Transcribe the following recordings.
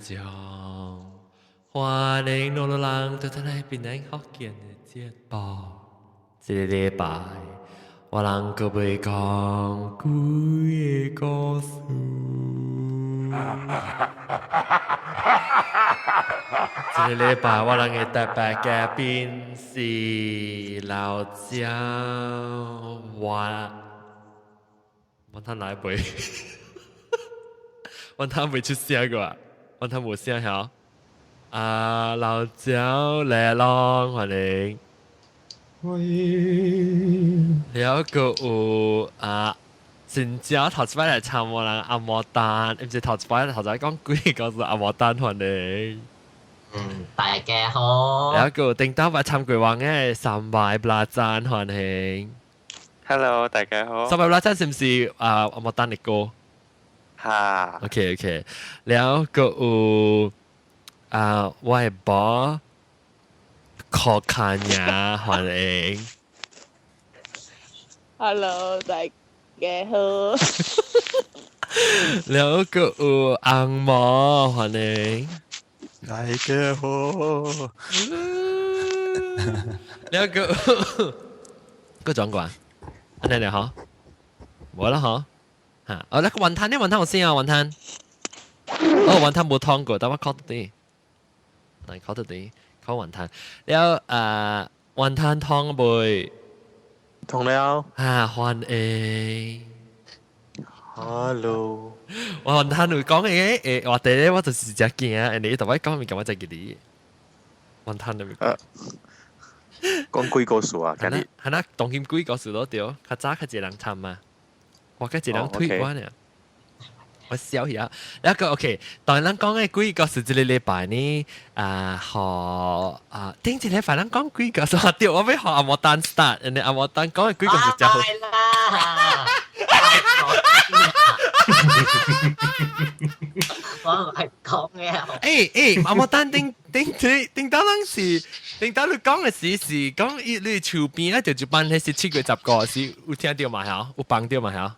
眾，歡迎儂人倒轉來檳城福建的節目。這个禮拜，我人閣欲講鬼的故事。這个禮拜我人的特別嘉賓是老蔣，我他來未？我他未出聲過，我他無聲曉。啊，老蔣來咯，歡迎。歡迎。了閣有啊，新椒頭一擺來參我人阿摩丹，毋是頭一擺，頭先講鬼故事阿摩丹歡迎。嗯，大家好。了閣有頂當擺參過往的三百布拉贊歡迎。 Hello，大家好。三百布拉贊是毋是啊阿摩丹的歌？哈。 OK，了閣有啊，我的寶柯卡亞歡迎。 Hello，大家好。了閣有紅毛歡迎。大家好。了閣閣轉過，按呢了嗬，無啦嗬，嚇，哦，那個雲吞呢？雲吞有聲啊，雲吞。哦，雲吞無湯過，等我 call 到啲，等 call 到啲，call 雲吞。了啊，雲吞湯未？通了。啊，歡迎。 Hello。我雲吞會講嘅，誒，話題咧，我就是真驚，人哋特別講物件我真記得。雲吞裡面。講鬼故事啊，今日。係啦，當今鬼故事都對，較早較濟人參嘛，我較濟人推我呢。我笑起啊，一個 OK，當咱講的鬼故事，這个禮拜呢，啊，予啊，頂一禮拜咱講鬼故事，對，我欲予阿摩丹 start，人哋阿摩丹講的鬼故事真好。啦，我唔係講嘅。欸欸，阿摩丹頂頂頂頂當咱是頂當你講的時是講伊你厝邊啊，就一班彼是7月10個時有聽著嘛？嚇，有幫著嘛？嚇。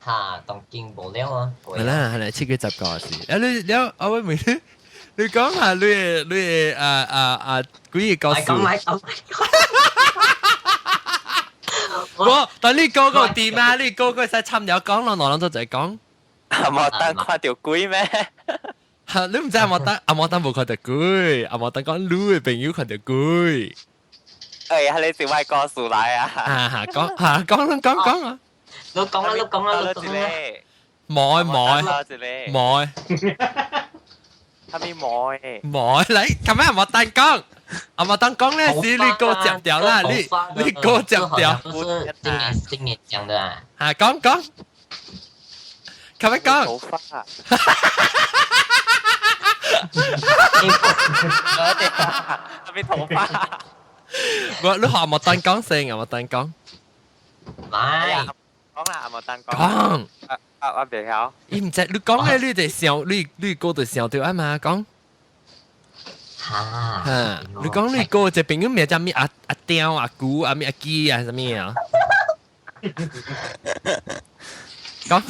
嚇，當見無了啊！係啦係啦，7月10個時。啊你了，我問你，你講下你的你的啊啊啊幾个故事？講嚟講嚟講。我但你個個點啊？你個個使參了講咯，我諗都就係講。阿摩丹看著鬼咩？嚇！你毋知阿摩丹，阿摩丹無看著鬼，阿摩丹講你的朋友看著鬼。哎，你是我故事來啊！啊哈，講嚇講講講啊！你講啦，你講啦，你講啦。冇冇冇。係咪冇？冇嚟，琴日阿摩丹講，阿摩丹講咧是你哥接掉啦，你你哥接掉。不是今年今年講的啊。嚇，講講。琴日講。頭髮。係咪頭髮？我你學阿摩丹講先，阿摩丹講。唔係。講啦，阿摩丹講。講。啊啊，我袂曉。伊毋知你講咧，你就想你你哥就想著啊嘛，講。嚇！嚇！你講你哥一朋友名叫咩？阿阿雕、阿姑、阿咩阿基啊，啥物啊？講。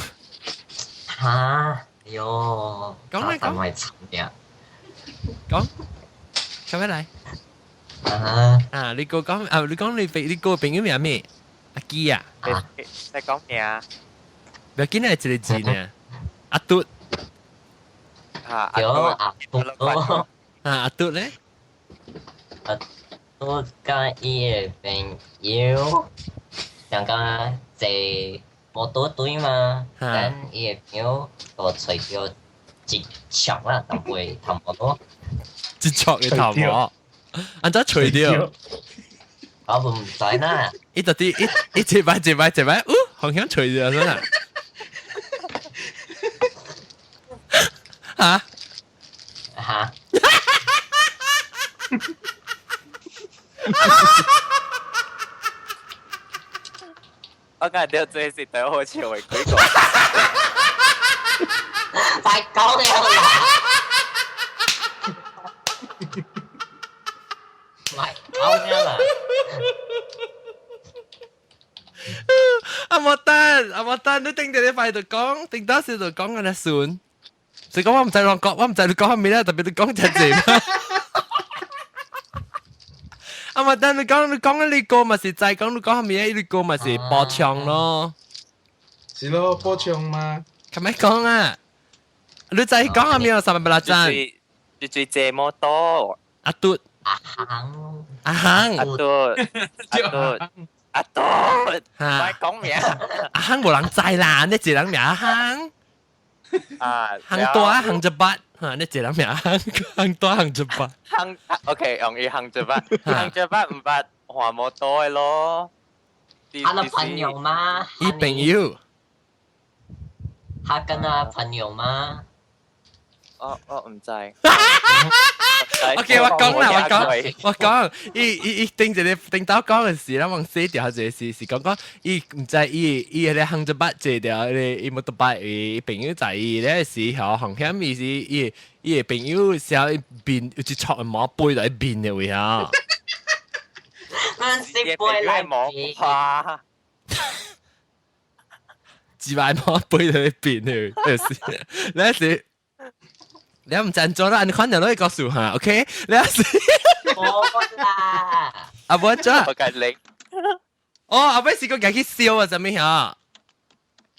嚇！喲。講來講。我慘嘅。講。做咩來？啊。啊！你哥講啊！你講你朋你哥朋友名咩？阿基啊。你你講咩啊？不要緊啊，一個字呢。阿嘟。嚇！阿嘟。阿嘟。啊！阿嘟咧？阿嘟佮伊的朋友，兩個坐摩托隊嘛，等伊的朋友就揣著一撮啦，淡薄頭毛咯。一撮的頭毛，按怎揣著？我毋知啦。伊就佇一一擺一擺一擺，哦，好像揣著真啊！嚇？嚇？我感覺這是最好笑的鬼故事。快講了啦！快講了啦！阿莫丹，阿莫丹，你頂一禮拜就講，頂當時就講緊阿孫。所以講我毋知亂講，我毋知你講咩啦，特別你講真濟。啊嘛，但你講你個嘛是在講你講咩？你個嘛是步槍咯。是咯，步槍嘛。咁咪講啊？你知講下咩？三百八盞。就是坐摩托。阿嘟。阿行。阿行。阿嘟。阿嘟。阿嘟。嚇！講名。阿行無人知啦，你一人名阿行。啊。行大行一八。嚇！你一人名行，行大行一八。行，OK，用伊行一八，行一八毋捌換摩托的咯。他的朋友嗎？伊朋友。他跟他朋友嗎？我毋知。 OK，我講啦，我講，我講，伊伊伊頂一個頂到講嘅時，咱往寫掉一個是講講，伊毋知伊伊彼個行一捌坐掉，彼個伊摩托擺伊朋友在伊咧時候，紅險伊是伊伊个朋友寫面有一撮毛背來面的位啊。咱是背來毛花。自擺毛背來面的，就是，那是。你毋知做啦，你看到你告訴哈，OK？你是冇啦，阿伯做，我計你。哦，阿伯是個家己燒啊，啥物嚇？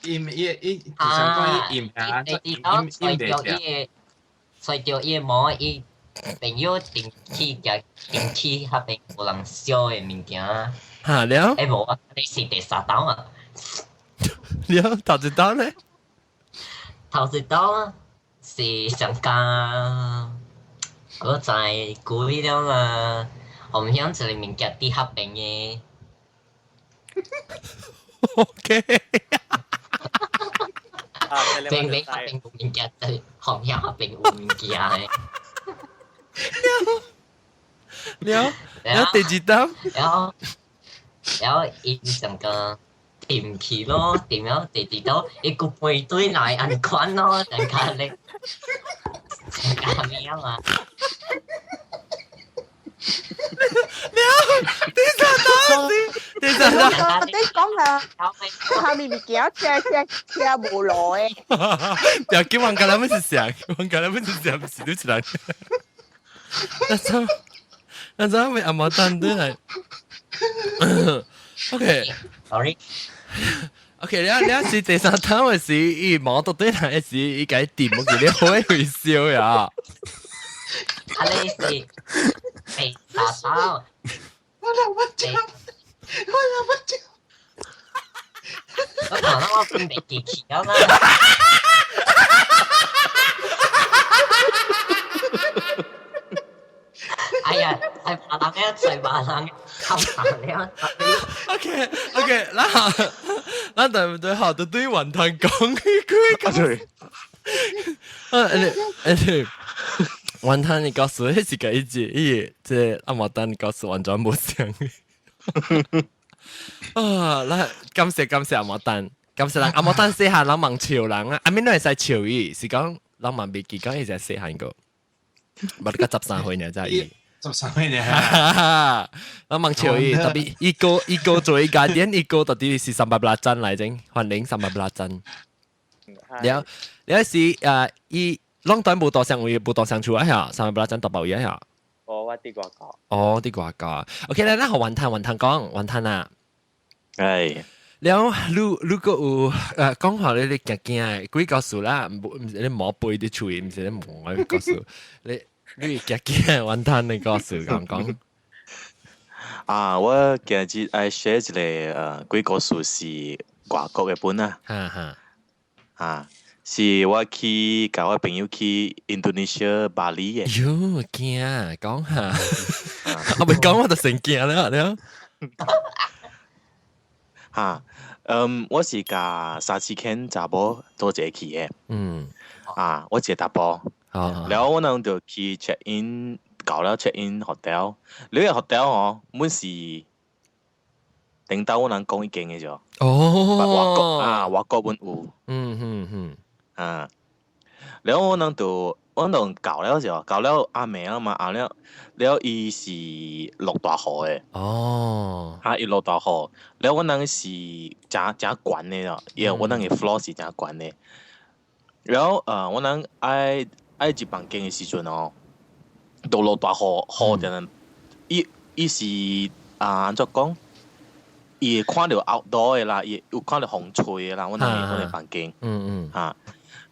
伊伊伊，就想講伊飲啊，伊講隨著伊，隨著伊毛伊朋友定去夾定去彼邊有人燒的物件。嚇了？欸無啊，你是第三道啊？了，頭一道咧？頭一道。是上加，我在攰了嘛，紅險一個物件佇彼邊的。 OK。明明彼邊有物件，但是紅險彼邊有物件的。了了，第二道。了了，伊上個掂去咯，掂了第二道，伊個背對來按款咯，等下咧。加咩嘛？了，第三道，第三道。你講下，下面物件車車車無路的。不要叫王家那是誰？王家那是誰？唔是你一人。那怎那怎會阿毛蛋對來？OK。 Sorry。 OK，你你是第三趟嘅時，伊毛到對來時，伊共掂，我記得好會笑呀。啊，你是第三道。我來不及，我來不及。我講到我變袂記起了嘛。哎呀，係別人嘅，隨別人冚爛了。 OK OK，那那對唔對？好，就對雲吞講佢對。啊，你你雲吞你告訴你是個一節，伊這阿毛蛋你告訴完全無相。啊，那感謝感謝阿毛蛋，感謝人阿毛蛋細漢人望笑人啊，阿面都會使笑伊，是講人嘛袂記講伊是細漢個，無你甲13歲呢，真伊。 13歲呢？我望笑伊，特別伊個伊個做伊家店，伊個到底是300八盞來整，歡迎三百八盞。了了是啊，伊攏短無多相位，無多相處啊嚇，三百八盞大包嘢嚇。哦，我佇外國。哦，佇外國。OK，來，咱予雲吞雲吞講，雲吞啊。係。了，你如果有講話你你驚驚的，鬼故事啦，毋毋是你毛背佇喙，毋是你毛的故事，你你驚驚雲吞的故事講講。啊，我今日愛寫一個鬼故事是外國的本啊。哈哈。啊，是我去共我朋友去印度尼西亞巴厘的。喲，驚講下，我未講我就成驚啦，了。哈，嗯，我是共三四間查某做齊去的。啊，我一個查埔。然後我人就去 check in，搞了 check in hotel。你個 hotel 哦，滿是頂到我人講一間的啫。外國啊，外國本有。啊，然後我人就我人搞了就搞了暗暝啊嘛，暗了了伊是落大雨的。啊，伊落大雨，了我人是誠誠懸的咯，因為我人的 floor 是誠懸的。然後我人愛愛入房間的時陣哦，就落大雨，雨就能伊伊是啊，按怎講？伊會看著 outdoor 的啦，伊有看著風吹的啦，我人房間，嚇，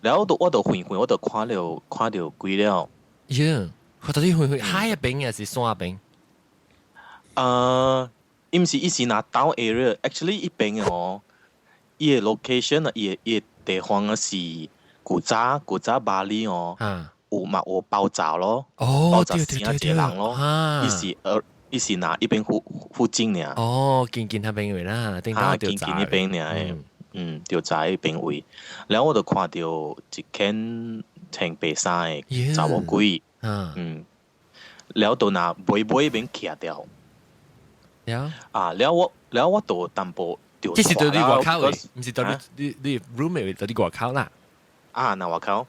然後我就遠遠我就看著鬼了。耶！我到底遠遠海一邊還是山邊？伊毋是伊是若 town area，actually 伊邊的哦，伊的 location 啊，伊的地方啊是古早峇里哦，有嘛有爆炸咯，爆炸死啊一個人咯，伊是若伊邊附近爾。哦，近近彼邊位啦，頂到近近彼邊爾，嗯，就在彼邊位，然後我就看著一間穿白衫的查某鬼，嗯，然後就若尾尾邊徛著。啊！了我就淡薄就這是佇你外口的，毋是佇你 roommate 佇你外口啦。啊，若外口。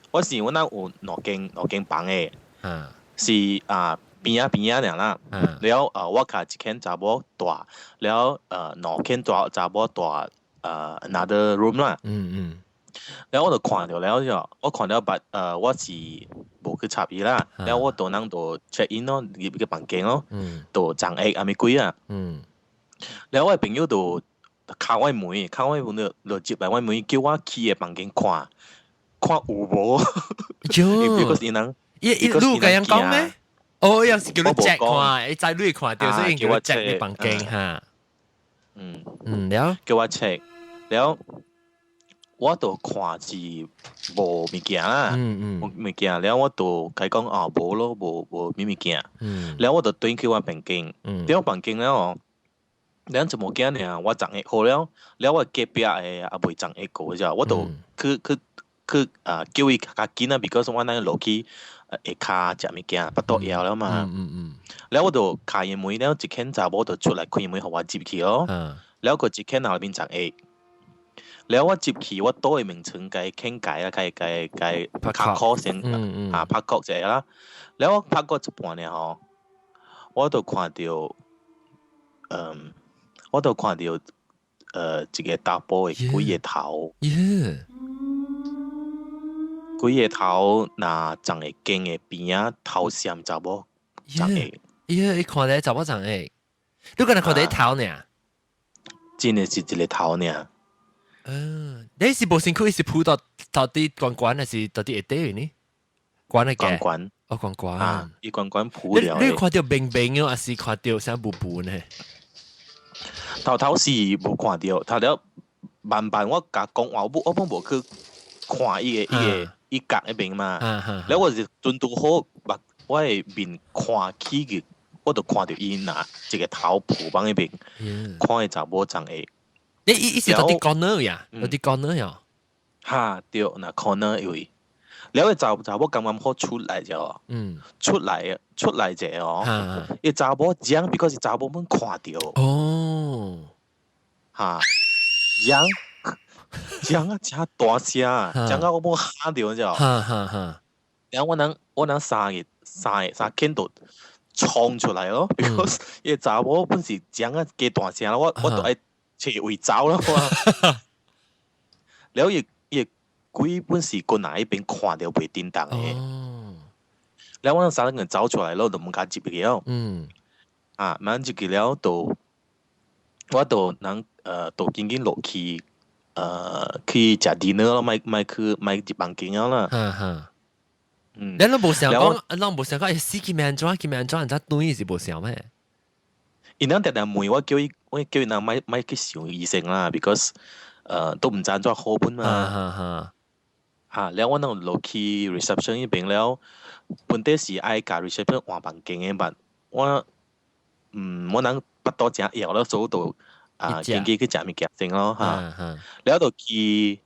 我是我那有兩間房的，是啊邊仔邊仔爾啦。了我共一間查某蹛，了兩間查某蹛another room 啦。了我就看著了就，我看了 but 我是無去插伊啦。了我就人就 check in 咯，入個房間咯，就昨下暗暝幾啊。了我的朋友就敲我門，敲我門就就接來我門，叫我去伊房間看，看有無？喲，因人伊伊你有共𪜶講咩？哦，有時叫你 check 看，伊知你看著，所以叫你 check 你房間哈。嗯，了叫我 check，了我就看是無物件啦，無物件，了我就共伊講啊，無咯，無啥物件。了我就轉去我房間，佇我房間了哦，了一物件爾，我昨下好了，了我隔壁的也未昨下過啫，我就去啊叫伊較緊啊，because 我那落去下跤食物件，腹肚枵了嘛。了我就敲伊門，了一間查某就出來開門予我入去咯。了閣一間後面昨下。了我入去，我倒的眠床共伊傾偈啊，共伊共伊共伊拍鼓先，啊拍鼓一下啦。了我拍鼓一半爾吼，我就看著，我就看著，一個查埔的規個頭，規個頭若長會間的邊仔頭閃查某長會。咦，你看著查某長會，你敢若看著頭爾？真的是一個頭爾。嗯，你是無身軀，是鋪到底懸懸，還是到底下底呢？懸的懸懸，哦，懸懸啊，伊懸懸鋪了。你看著明明的，還是看著啥霧霧呢？頭頭是無看著，頭了慢慢我共講話，我攏無去看伊個伊角彼邊嘛。了我是陣拄好目我的面看起去，我就看著伊若一個頭鋪佇彼邊，看伊查某長會。你伊是佇佇 corner 呀？佇佇 corner 呀？哈，對，若 corner 位。了個查某剛剛好出來者，出來者哦，伊查某講，because 查某們看著。哦，哈，講講啊，真大聲，講到我欲嚇著者。哈哈哈。然後我人三個三間都衝出來咯，because 伊查某本是講啊加大聲，我都愛揣位走咯。了伊鬼本是過來彼邊看著袂叮當的。了我三個人走出來咯，就毋敢入去了。啊，毋入去了，就我就人就緊緊落去去食 dinner 咯，莫去莫入房間了啦。哈哈。你攏無想講，攏無想講，死去欲按怎，去欲按怎，按怎轉是無想咩？𪜶人定定問我叫伊，我叫𪜶人莫去想醫生啦，because 都毋知按怎好本嘛。哈哈。哈，了我攏落去 reception 彼邊了，本底是愛共 reception 換房間的，but 我人腹肚誠枵了，所以就啊，緊緊去食物件先咯，哈。了就去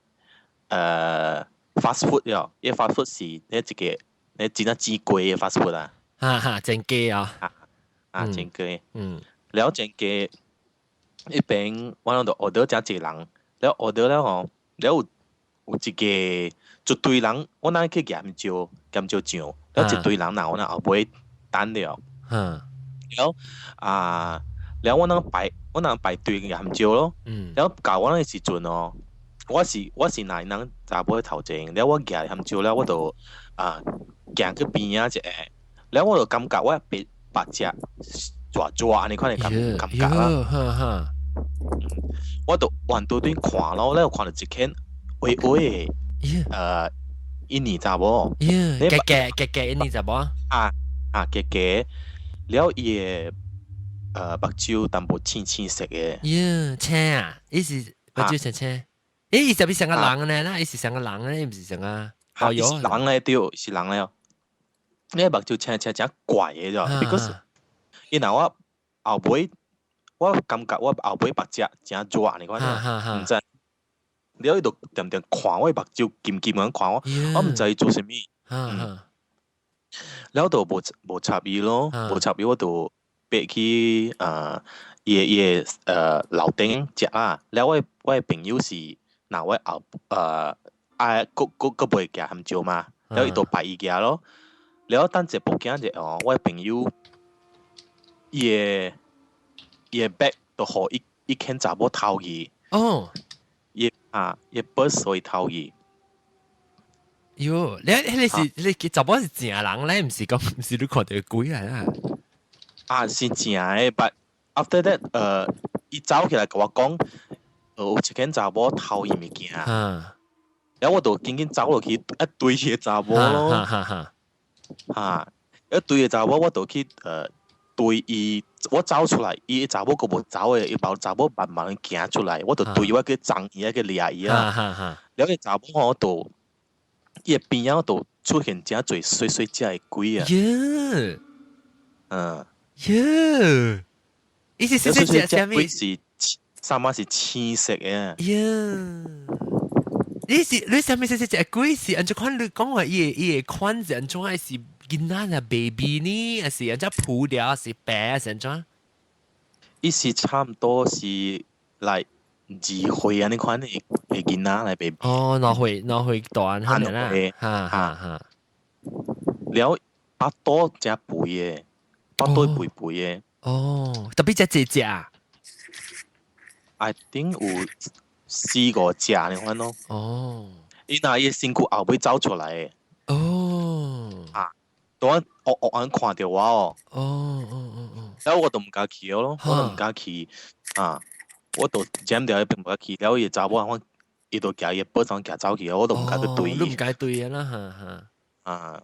fast food 了，伊 fast food 是那一個那真正煎雞的 fast food 啊。哈哈，煎雞啊。啊，煎雞。了煎雞彼邊我攏就 order 誠濟人，了 order 了吼，了有一個一堆人，我那去鹹椒鹹椒醬，了一堆人若我那後尾等了。了啊，了我那排隊鹹椒咯。了到我那時陣哦，我是若人查某頭前，了我舉含蕉了，我就啊行去邊仔一下，了我就感覺我別腹脊抓抓按呢款的感覺啦。我就橫對對看咯，了看到一間黑黑的，印尼查某，加加加加印尼查某，啊啊加加，了伊的目睭淡薄青青色的。喲，青啊，伊是目睭青青。欸，伊是像個人呢？那伊是像個人呢？毋是像個。哦，是人咧，對，是人咧。你目睭青青誠怪的啫，because 伊若我後尾，我感覺我後尾目脊誠熱呢款，毋知。了伊就定定看我目睭金金咁看我，我毋知伊做啥物。嗯。了就無插伊咯，無插伊我就爬去伊的樓頂食啊。了我的朋友是。若我後啊，閣袂行含蕉嘛，了伊就排伊行咯。了等一步行者哦，我朋友伊的 bag 就予一間查某偷去。哦，伊啊，伊 purse 予伊偷去。喲，你彼個是你查某是正人咧，毋是講毋是你看著鬼來啦。啊，是正的，but after that，伊走起來共我講，有一間查某偷伊物件，然後我就緊緊走落去一對彼個查某咯，哈，一對彼個查某我就去對伊，我走出來，伊查某閣無走的，伊把查某慢慢行出來，我就對我去撞伊，去掠伊啊，然後彼查某吼就伊的邊仔就出現誠濟細細隻的鬼啊，嗯，喲，伊是細細隻啥物？鬼是。衫仔是青色的。喲，你是你啥物細細隻鬼是按怎款？你講話伊的款是按怎？還是囡仔啊 baby 呢？還是按怎鋪掉？是白還是按怎？伊是差毋多是來2歲按呢款的囡仔來 baby。哦，2歲大可能啦，哈哈哈。了腹肚誠肥的，腹肚肥肥的。哦，特別隻隻啊。 I think 有四五隻呢款咯。哦，伊若伊身軀後尾走出來的。哦。啊，當我惡惡眼看著我哦。哦哦哦哦。了我就毋敢去咯，我就毋敢去。啊，我就佔著彼邊毋敢去。了伊查某我伊就舉伊保裝舉走去，我都毋敢去對伊。你毋敢對啦，哈哈。啊，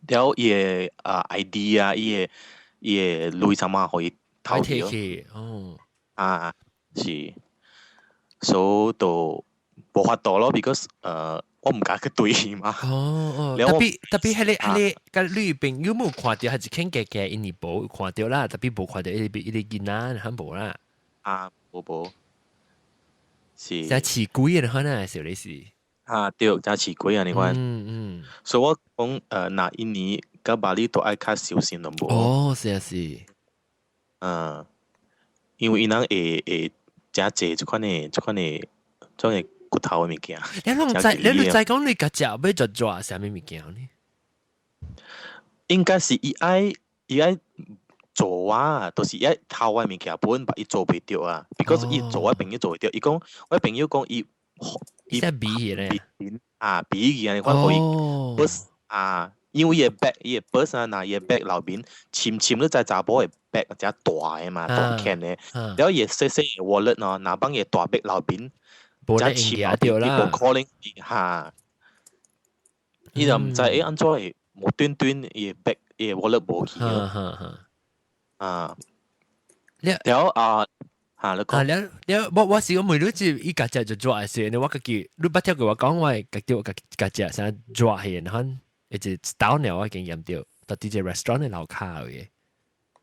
了伊的啊 ID 啊，伊的鐳啥物，予伊偷去。哦。啊，是，所以就無法度咯，because 我毋敢去對伊嘛。哦哦，特別特別彼個彼個佮你朋友無看著，還是傾加加𪜶無看著啦，特別無看著伊個囡仔，肯無啦。啊，無無，是。誠似鬼的可能是你是。啊，對，誠似鬼啊，你看。所以我講，若印尼佮峇里都愛較小心淡薄。哦，是啊是。嗯。因為伊人會誠濟這款的骨頭的物件。你攏知，你攏知講你共食欲抓抓啥物物件呢？應該是伊愛做啊，就是伊愛偷我物件本，伊做袂著啊。because 伊做我朋友做袂著，伊講我朋友講伊伊比咧，啊比去啊，你看予伊 purse 啊，因為伊的 bag 伊的 purse 啊，若伊的 bag 內面深深你知查某的 bag 誠大的嘛，大件的，了伊細細的 wallet 喏，若放伊大 bag 內面，誠深對啦，無可能哈，伊就毋知會按怎會無端端伊的 bag 伊的 wallet 無去啊，了啊。嚇，你講。啊，了了，我是講問你，這伊共食就抓時，我家己你捌聽過我講，我家己共食啥抓去，然後一直倒了我經驗著，到佇這 restaurant 的樓跤嘅。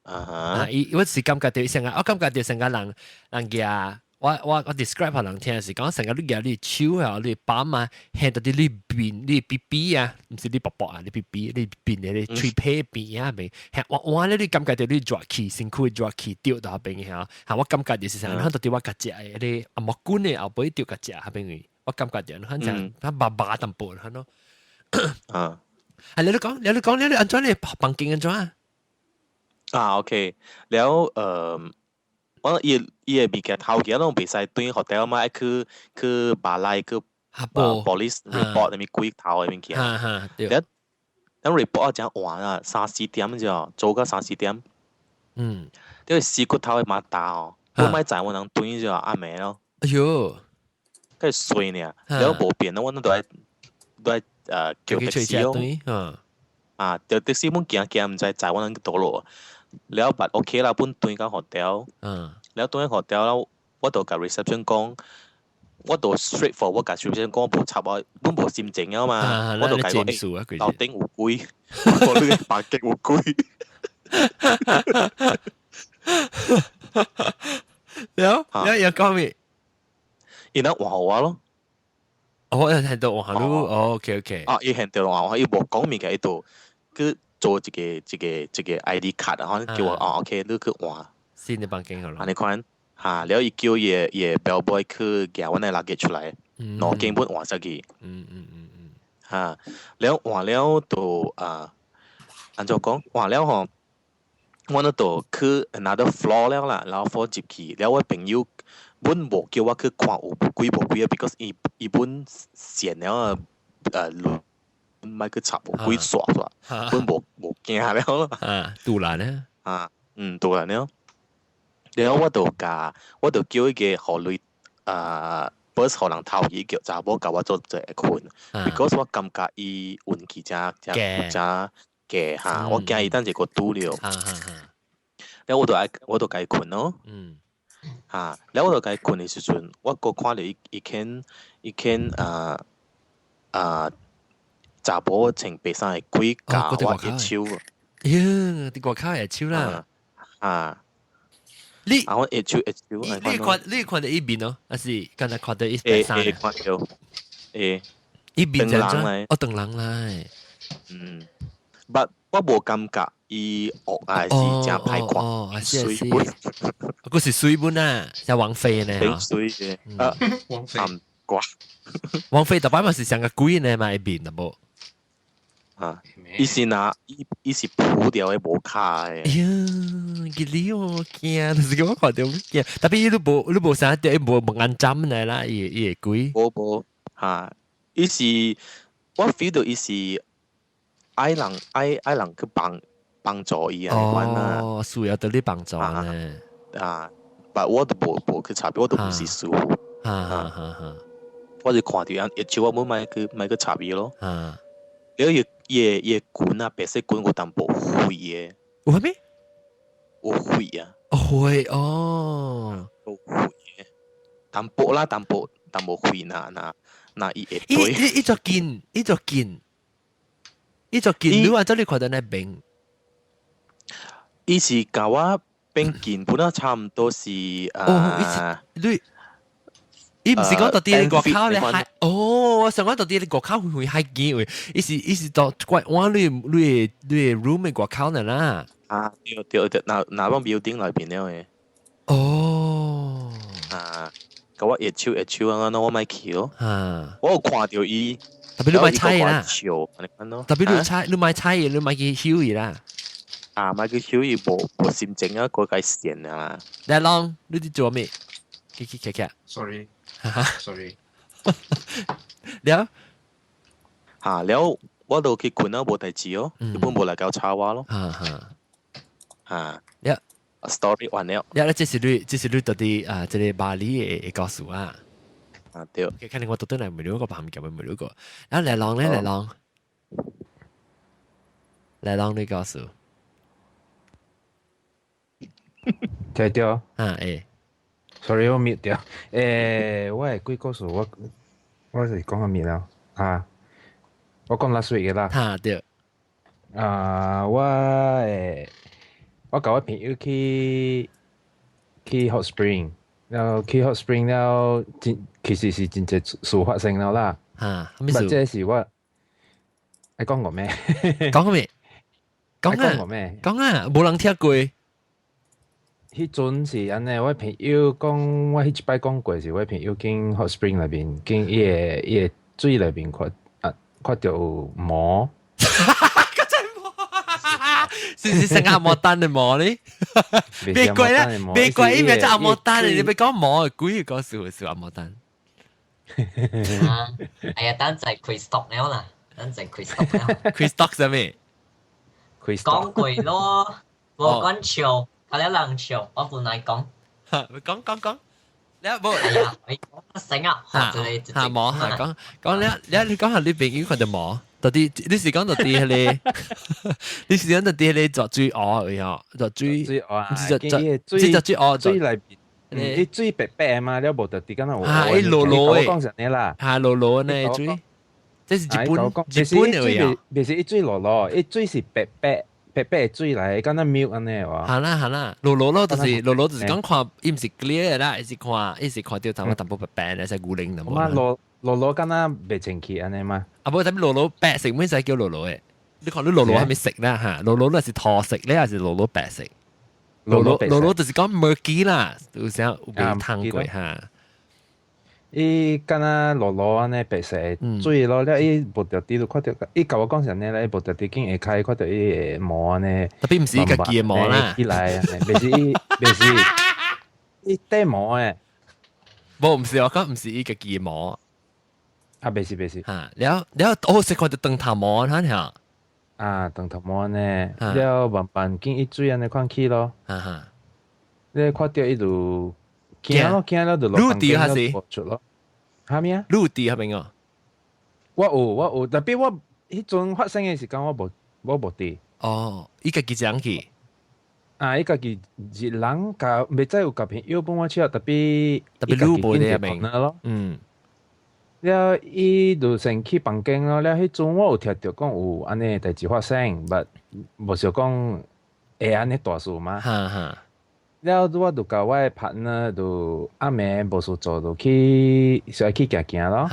啊伊我是感覺著成個，我感覺著成個人人舉，我 describe 予人聽是講成個你舉你手啊，你把嘛，現到佇你面你鼻鼻啊，毋是你腹腹啊，你鼻鼻你面的喙皮邊啊邊，現我我咧你感覺著你熱氣身軀熱氣著到彼邊嚇，嚇我感覺就是啥，你到佇我共食的彼個紅毛棍的後尾著共食彼邊位，我感覺著你看像它麻麻淡薄，看咯。啊，啊你講你講你按怎你房間按怎啊？啊，OK，了我伊伊个物件偷去，攏袂使轉 hotel 嘛，愛去去 balai 去 police report 啥物鬼頭的物件。哈哈，對。等 report 誠晚啊，三四點啫，做到三四點。這個死骨頭的馬達哦，我莫載我人轉啫，暗暝咯。哎喲，佮衰呢，了無變咯，我都愛都愛叫的士咯。啊，叫的士本行行，毋知載我人佗落。了 but OK 啦，本轉到 hotel。了轉到 hotel 了，我就共 reception 講，我就 straight forward 共 reception 講，無插我，本無心情啊嘛。我就共講，欸，樓頂有鬼，我你個房間有鬼。了，了又講咩？伊若換予我咯。哦，伊喺度換你，哦，OK OK。啊，伊喺度換我，伊無講物件，伊就去做一個一個一個 ID 卡，然後叫我哦，OK，你去換。新的房間好咯。按呢款，哈，了伊叫伊个伊个 bellboy 去寄阮的 luggage 出來，兩間本換出去。哈，了換了就啊，按怎講？換了吼，我那就去 another floor 了啦，然後 floor 入去，了我朋友本無叫我去看有鬼無鬼啊，because 伊伊本線了啊，莫去插有鬼煞煞，本無無驚了咯。啊，賭爛呢？啊，嗯，賭爛了。了我就共我就叫伊個予鐳啊，purse 予人偷去，叫查某共我做一個睏，because 我感覺伊運氣誠誠誠低哈，我驚伊等一個拄著。了我就愛我就共伊睏咯。哈，了我就共伊睏的時陣，我閣看著伊伊牽伊牽啊啊查某穿白衫的鬼共我握手。喲，佇外口握手啦。啊。你啊，我握手握手。你看你看著伊面哦，還是敢若看著伊白衫？會看著，會。伊面怎樣？哦，唐人來。嗯，but 我無感覺伊惡啊，是誠歹看。哦，是是。閣是媠本啊，像王菲呢。挺媠的。啊，王菲。掛。王菲逐擺嘛是像個鬼呢嘛，伊面的無？啊，伊是若伊伊是鋪掉的無跤的。哎呀，記你哦，驚，就是講我看著驚。特別伊都無，你無啥著，伊無無眼針來啦，伊伊會鬼。無無，哈，伊是我 feel 到伊是愛人愛愛人去幫幫助伊啊，哦，需要得你幫助呢。啊，但我都無無去插，我都毋是師傅。哈哈哈哈，我是看著人，一手我無莫去莫去插伊咯。啊。了伊伊伊裙啊，白色裙有淡薄灰的。有啥物？有灰啊。哦，灰哦。有灰的，淡薄啦，淡薄淡薄灰，那那那伊會伊伊伊做見，伊做見，伊做見，你話這裡看到那邊？伊是共我變近，本來差毋多是啊。你。伊毋是講到佇你外口咧海，哦，我想講到佇你外口會會海見位，伊是伊是到怪往你你你 room 的外口呢啦。啊，對對對，那那幫 building 內邊了的。哦。啊，共我握手握手啊，那我莫去咯。啊。我有看著伊，特別你莫睬伊啦。笑，特別你睬你莫睬伊，你莫去睺伊啦。啊，莫去睺伊，無無心情啊，閣較閒啊。來啷，你佇做咩？去去去去。 Sorry。 Sorry。了，嚇了，我就去睏啊，無代誌哦，根本無來共吵我咯。哈哈，嚇，了，story 完了。了，這是你，這是你到底啊，這個峇里的故事啊。啊對。看你我倒轉來問你個，別物件問你個。啊，來啷咧，來啷，來啷你故事。聽著。啊，會。 Sorry，我滅掉。欸，我的鬼故事我我是講啥物了？啊，我講 last week 的啦。哈對。啊，我的我共我朋友去去 hot spring，然後去 hot spring 了，真其實是真濟事發生了啦。哈，啥物事？這是我愛講過咩？講咩？講啊！講咩？講啊！無人聽過。彼陣是按呢，我朋友講，我彼一擺講過是，我朋友經 hot spring 內面，經伊个伊个水內面看啊，看著有魔。哈哈，是是成阿摩丹的毛呢？別怪啦，別怪伊名叫阿摩丹，你別講毛，鬼講是是阿摩丹。啊，哎呀，等陣開 stock 了啦，等陣開 stock 了。開 stock 啥物？開講過咯，無講笑，佢哋人笑，我本來講。講講講，你無？哎呀，我醒啊，學咗你。嚇毛嚇講講你你你講下你朋友看到毛，到底你是講到底迄個？你是講到底迄個作水鵝的吼？作水水鵝啊，毋是作作，是作水鵝水內邊，伊水白白嘛，了無特啲敢若有。啊，伊落落的。講啥呢啦？嚇落落呢水，這是日本日本的啊。袂是伊水落落，伊水是白白。白白的水來，敢若 milk 按呢哇。係啦係啦，落落咯，就是落落就是講看，伊毋是 clear 的啦，伊是看，伊是看到淡薄淡薄白白的，是牛奶淡薄。嘛落落落敢若袂清氣按呢嘛？啊，無，但落落白色，咩使叫落落的？你看你落落係咪色啦嚇？落落那是桃色咧，還是落落白色？落落落落就是講 murky 啦，有時有未燙過嚇。伊敢若落落按呢白色水咯，了伊無著滴就看著，伊共我講啥呢？伊無著滴見下開看著伊的毛按呢，特別毋是伊家己的毛啦，起來，袂是伊，袂是伊短毛的，無毋是我講毋是伊家己的毛，啊，袂是袂是，嚇，了了我是看著長頭毛嚇嚇，啊，長頭毛呢，了慢慢見伊水按呢款起咯，哈哈，你看著伊就驚咯，驚了就落陸地還是？出咯。哈物啊？陸地彼邊哦？我有我有，特別我彼陣發生的時間我無我無佇。哦，伊家己一人去？啊，伊家己一人共袂知有共朋友幫我笑，特別特別你無佇彼邊咯。嗯。了伊就先去房間咯，了彼陣我有聽著講有按呢代誌發生，but 無想講會按呢大事嘛。哈哈。了，我就共我的 partner 就暗暝無事做，就去小去行行咯。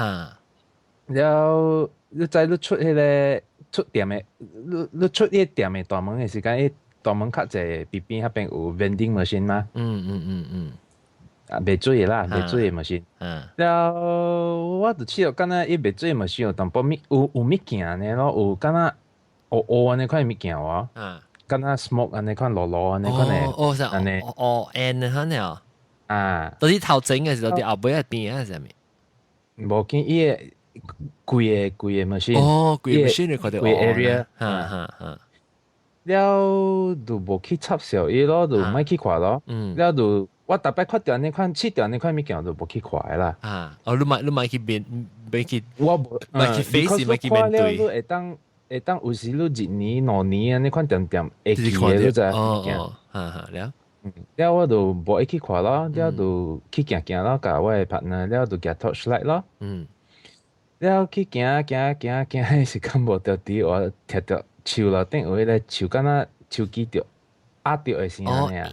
了，你知你出彼个出店的，你你出彼個店的大門的時間，伊大門較濟邊邊彼邊有 vending machine 嘛？嗯嗯嗯嗯。啊，賣水的啦，賣水的 machine。了，我就試著敢若伊賣水 machine 有淡薄物有有物件呢咯，有敢若烏烏按呢款物件無？敢若 smoke 按呢款落落按呢款的，哦，是按呢，哦，煙按呢哦，啊，到底頭前的是到底後尾的邊還是啥物？無見伊的規个規个 machine，哦，規個 machine 你看著規 area，哈哈哈。了就無去插小伊咯，就莫去看咯。了就我逐擺看著按呢款，試著按呢款物件就無去看的啦。啊，哦，你莫你莫去面，莫去，我無，莫去 face，莫去面對。你會當會當有時你一年兩年按呢款恬恬會記的，你知物件。哦，哈哈，了。了我就無愛去看咯，了就去行行咯，共我的 partner 了就舉 torchlight 咯。了去行行行行，彼時間無著佇我聽著樹樓頂有彼个樹敢若手機著壓著的聲按呢啊，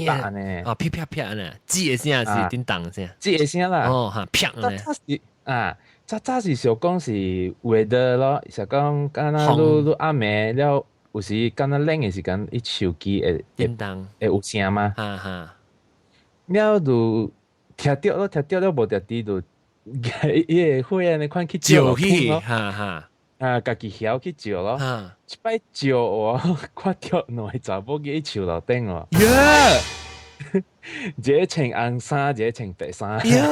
啪按呢。哦，啪啪啪按呢，吱的聲還是叮當聲？吱的聲啦。哦，哈，啪按呢。早是啊，早早是想講是 weather 咯，想講敢若你你暗暝了，有時敢若冷的時間，伊手機會叮當會有聲嘛。哈哈。了就聽著咯，聽著了無著佇就伊個火按呢款去照去，哈哈。啊，家己曉去照咯。一擺照我看著兩个查某佇樹樓頂哦。耶！一个穿紅衫，一个穿白衫。耶！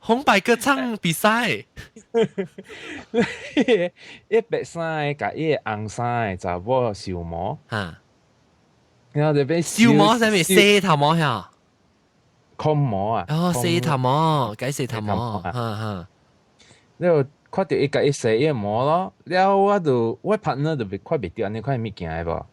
紅白歌唱比賽。伊白衫的共伊个紅衫的查某繡毛。然後就變繡毛啥物？洗頭毛呀？空毛啊！哦，洗頭毛，解洗頭毛，哈哈。了看著伊共伊洗伊个毛咯，了我就我 partner 就袂看袂著按呢款物件的無。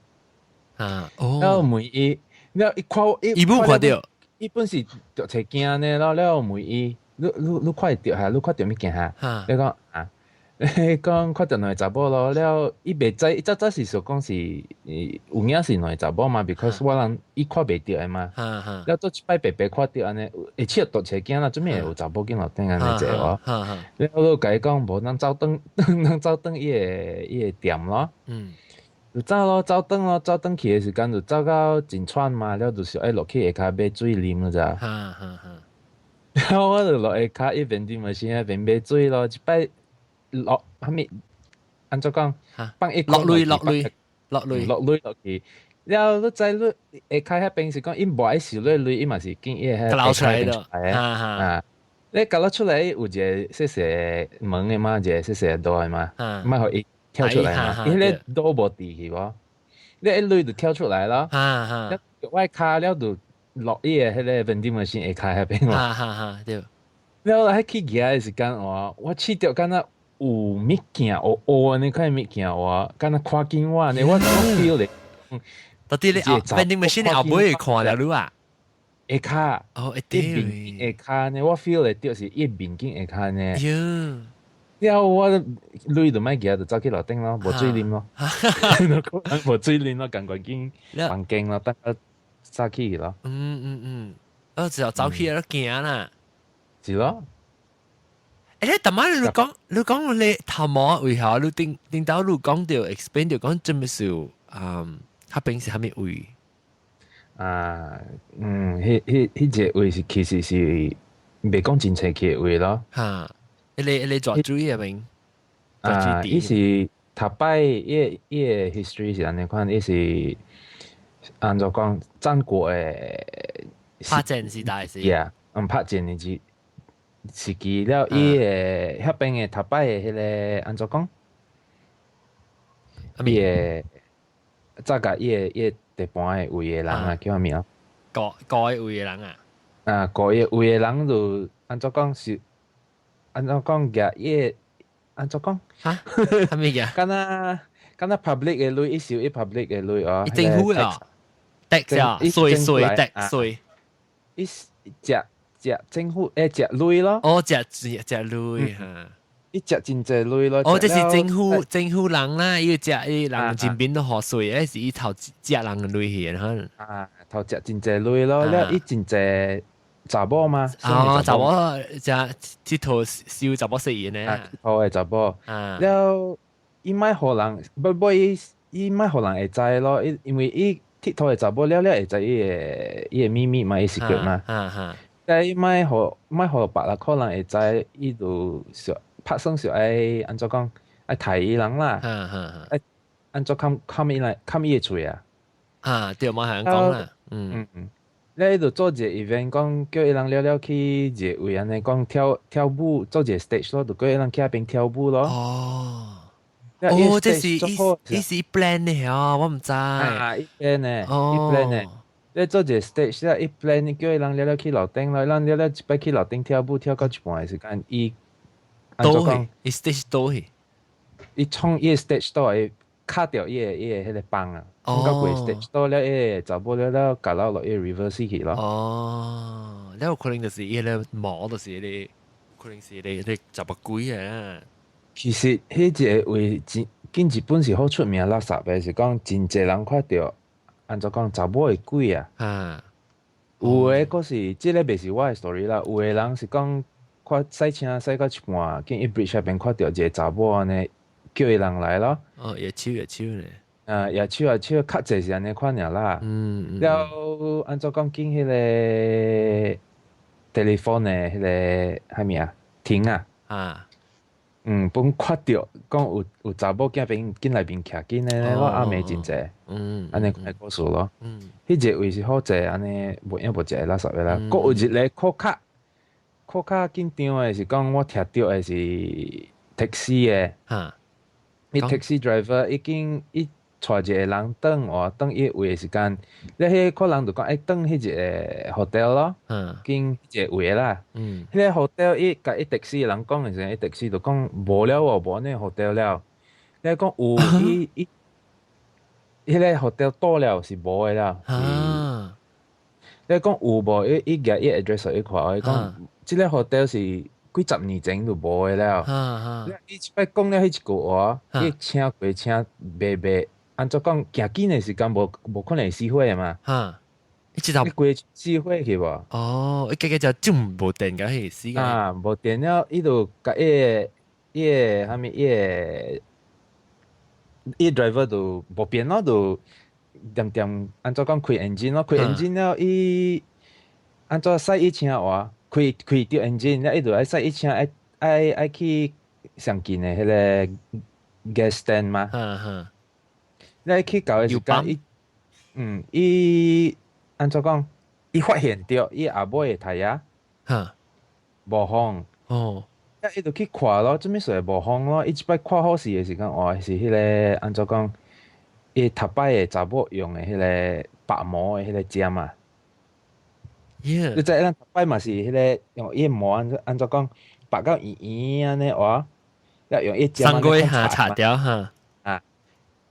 啊，哦。了問伊，了伊看伊，伊無看著，伊本是著揣驚呢咯，了問伊，你你你看會著哈？你看著物件哈？你講啊，你講看著兩个查某咯，了伊袂知，伊早早是想講是有影是兩个查某嘛，because 我人伊看袂著的嘛。了做一擺白白看著按呢，會試著揣驚啦，做咩會有查某囝樓頂按呢坐哦？了我就共伊講，無咱走轉，咱走轉伊个伊个店咯。就走咯，走轉咯，走轉去的時間就走到真喘嘛，了就是愛落去下跤買水啉了咋。了我就落下跤一邊啉嘛是彼邊買水咯，一擺落啥物按怎講？放一落淚落淚落淚落淚落去，了你知你下跤彼邊是講伊無愛收你鐳，伊嘛是經伊個撈出來的，啊，你攪出來有一個細細門的嘛，一個細細道的嘛，莫予伊跳出來嘛，伊彼个道無佇去無，你一鐳就跳出來咯，我跤了就落伊个彼个 vending machine 下跤彼邊。哈哈哈，對。了喺去行的時間哇，我試著敢若有物件，烏烏按呢款物件哇，敢若看見我按呢，我 feel 咧。到底你後 vending machine 後尾會看了你啊？下跤。哦，會對。下跤呢，我 feel 會著是伊面鏡下跤呢。喲。了我鐳就莫行，就走去樓頂咯，無水啉咯。無水啉咯，趕快緊房間咯，等下早起咯。嗯嗯嗯，哦，就走去了行啦。是咯。欸，你逐擺你講，你講你頭毛為何你頂頂頭你講著 explain 著講這麼少，嗯，彼邊是啥物位？啊，嗯，彼彼彼個位是其實是袂講真清氣的位咯。哈，彼個彼個蛇水彼邊。啊，伊是頭擺伊伊个 history 是按呢款，伊是按怎講戰國的拍戰時代是。 Yeah，嗯，拍戰的時時期了，伊个彼邊的頭擺的彼个按怎講？伊个早甲伊个伊个地盤的位的人啊，叫啥名？過過位的人啊？啊，過伊位的人就按怎講是按怎講舉伊個按怎講？哈？啥物嘅？敢若敢若 public 的鐳，伊收伊 public 的鐳哦。政府啊？tax 啊，稅稅 tax 稅。伊食食政府會食鐳咯。哦，食食鐳哈。伊食真濟鐳咯。哦，這是政府政府人啦，伊食伊人這邊都予稅，抑是伊偷食人的鐳去哈。啊，偷食真濟鐳咯，了伊真濟查某嘛。哦，查某食𨑨迌收查某稅呢。𨑨迌的查某。了，伊莫予人，不不伊伊莫予人會知咯，伊因為伊𨑨迌的查某了了會知伊的伊的秘密嘛，伊 secret 嘛。但伊莫予莫予別人可能會知，伊就想拍算想愛按怎講，愛刣伊人啦。愛按怎冚冚伊來冚伊的喙啊？啊，對，嘛係按講啦。嗯嗯。了伊就做一个 event，講叫伊人了了去一個位按呢講跳跳舞，做一個 stage 咯，就叫伊人去彼邊跳舞咯。哦。哦，這是伊伊是 plan 的哦，我毋知。啊，伊 plan 的，伊 plan 的。你做一個 stage 了，伊 plan 叫伊人了了去樓頂咯，人了了一擺去樓頂跳舞，跳到一半的時間，伊倒去，伊 stage 倒去，伊創伊個 stage 倒會卡著伊个伊个彼个枋啊，創到規 stage 倒了，伊個查某了了共落落伊個 river 死去咯。哦，了有可能就是伊个魔，就是彼個，可能是彼個查某鬼啊。其實彼一個位真，近日本是好出名垃圾的，是講真濟人看著，按怎講查某的鬼啊。有的閣是，這個袂是我的 story 啦。有的人是講看駛車駛到一半，見伊 bridge 彼邊看著一個查某按呢，叫伊人來咯。哦，會手會手呢。啊，會手會手，較濟是按呢款爾啦。了，按怎講見彼个 telephone 的彼个啥物啊？亭啊。嗯，本看著講有有查某囝邊緊來邊徛緊咧，我暗暝真濟，按呢款故事咯。彼一個位是好濟，按呢無影無跡的垃圾的啦。閣有一个閣較閣較緊張的是講，我聽著的是 taxi 的。伊 taxi driver 已經伊帶一個人轉喔，轉伊位的時間，了彼個人就講愛轉彼一个 hotel 咯，經彼個位啦。彼个 hotel 伊共伊 taxi 的人講的時陣，伊 taxi 就講無了哦，無按呢 hotel 了。你講有伊伊，彼个 hotel 倒了是無的了。你講有無？伊伊舉伊 address 予伊看，伊講這个 hotel 是幾十年前就無的了。伊這擺講了彼一句話，伊車過車袂袂，按怎講行緊的時間無無可能會死火的嘛。伊這頭伊規死火去無？哦，伊結果就就無電共彼死。啊，無電了，伊就共伊个伊个啥物伊个伊 driver 就無變咯，就恬恬按怎講開 engine 咯，開 engine 了伊按怎駛伊車話，開開著 engine 了，伊就愛駛伊車愛愛愛去上近的彼个 gas stand 嘛。你去到的時間，伊嗯，伊按怎講？伊發現著伊後尾的胎仔無風。哦。伊就去看咯，做咩事會無風咯？伊這擺看好勢的時間，哇，是彼個按怎講？伊頭擺的查某用的彼個拔毛的彼個針啊。你知咱頭擺嘛是彼個用伊毛按怎按怎講，拔到圓圓按呢哇，了用伊針三個月哈擦掉哈。啊，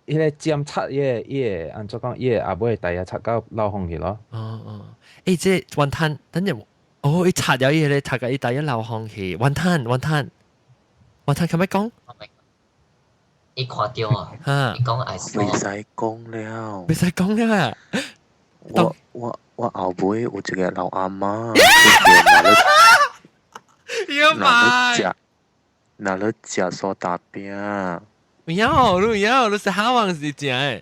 彼個針插伊個伊個按怎講，伊個後尾的胎仔插到漏風去咯。哦哦，欸，這雲吞，等陣，哦，伊插掉伊個插到伊胎仔漏風去，雲吞雲吞，雲吞，可咪講？伊看著啊，伊講愛袂使講了，袂使講了啊！我後尾有一個老阿媽，要買，若咧食蘇打餅。有影，你有影，你是哈王是正的。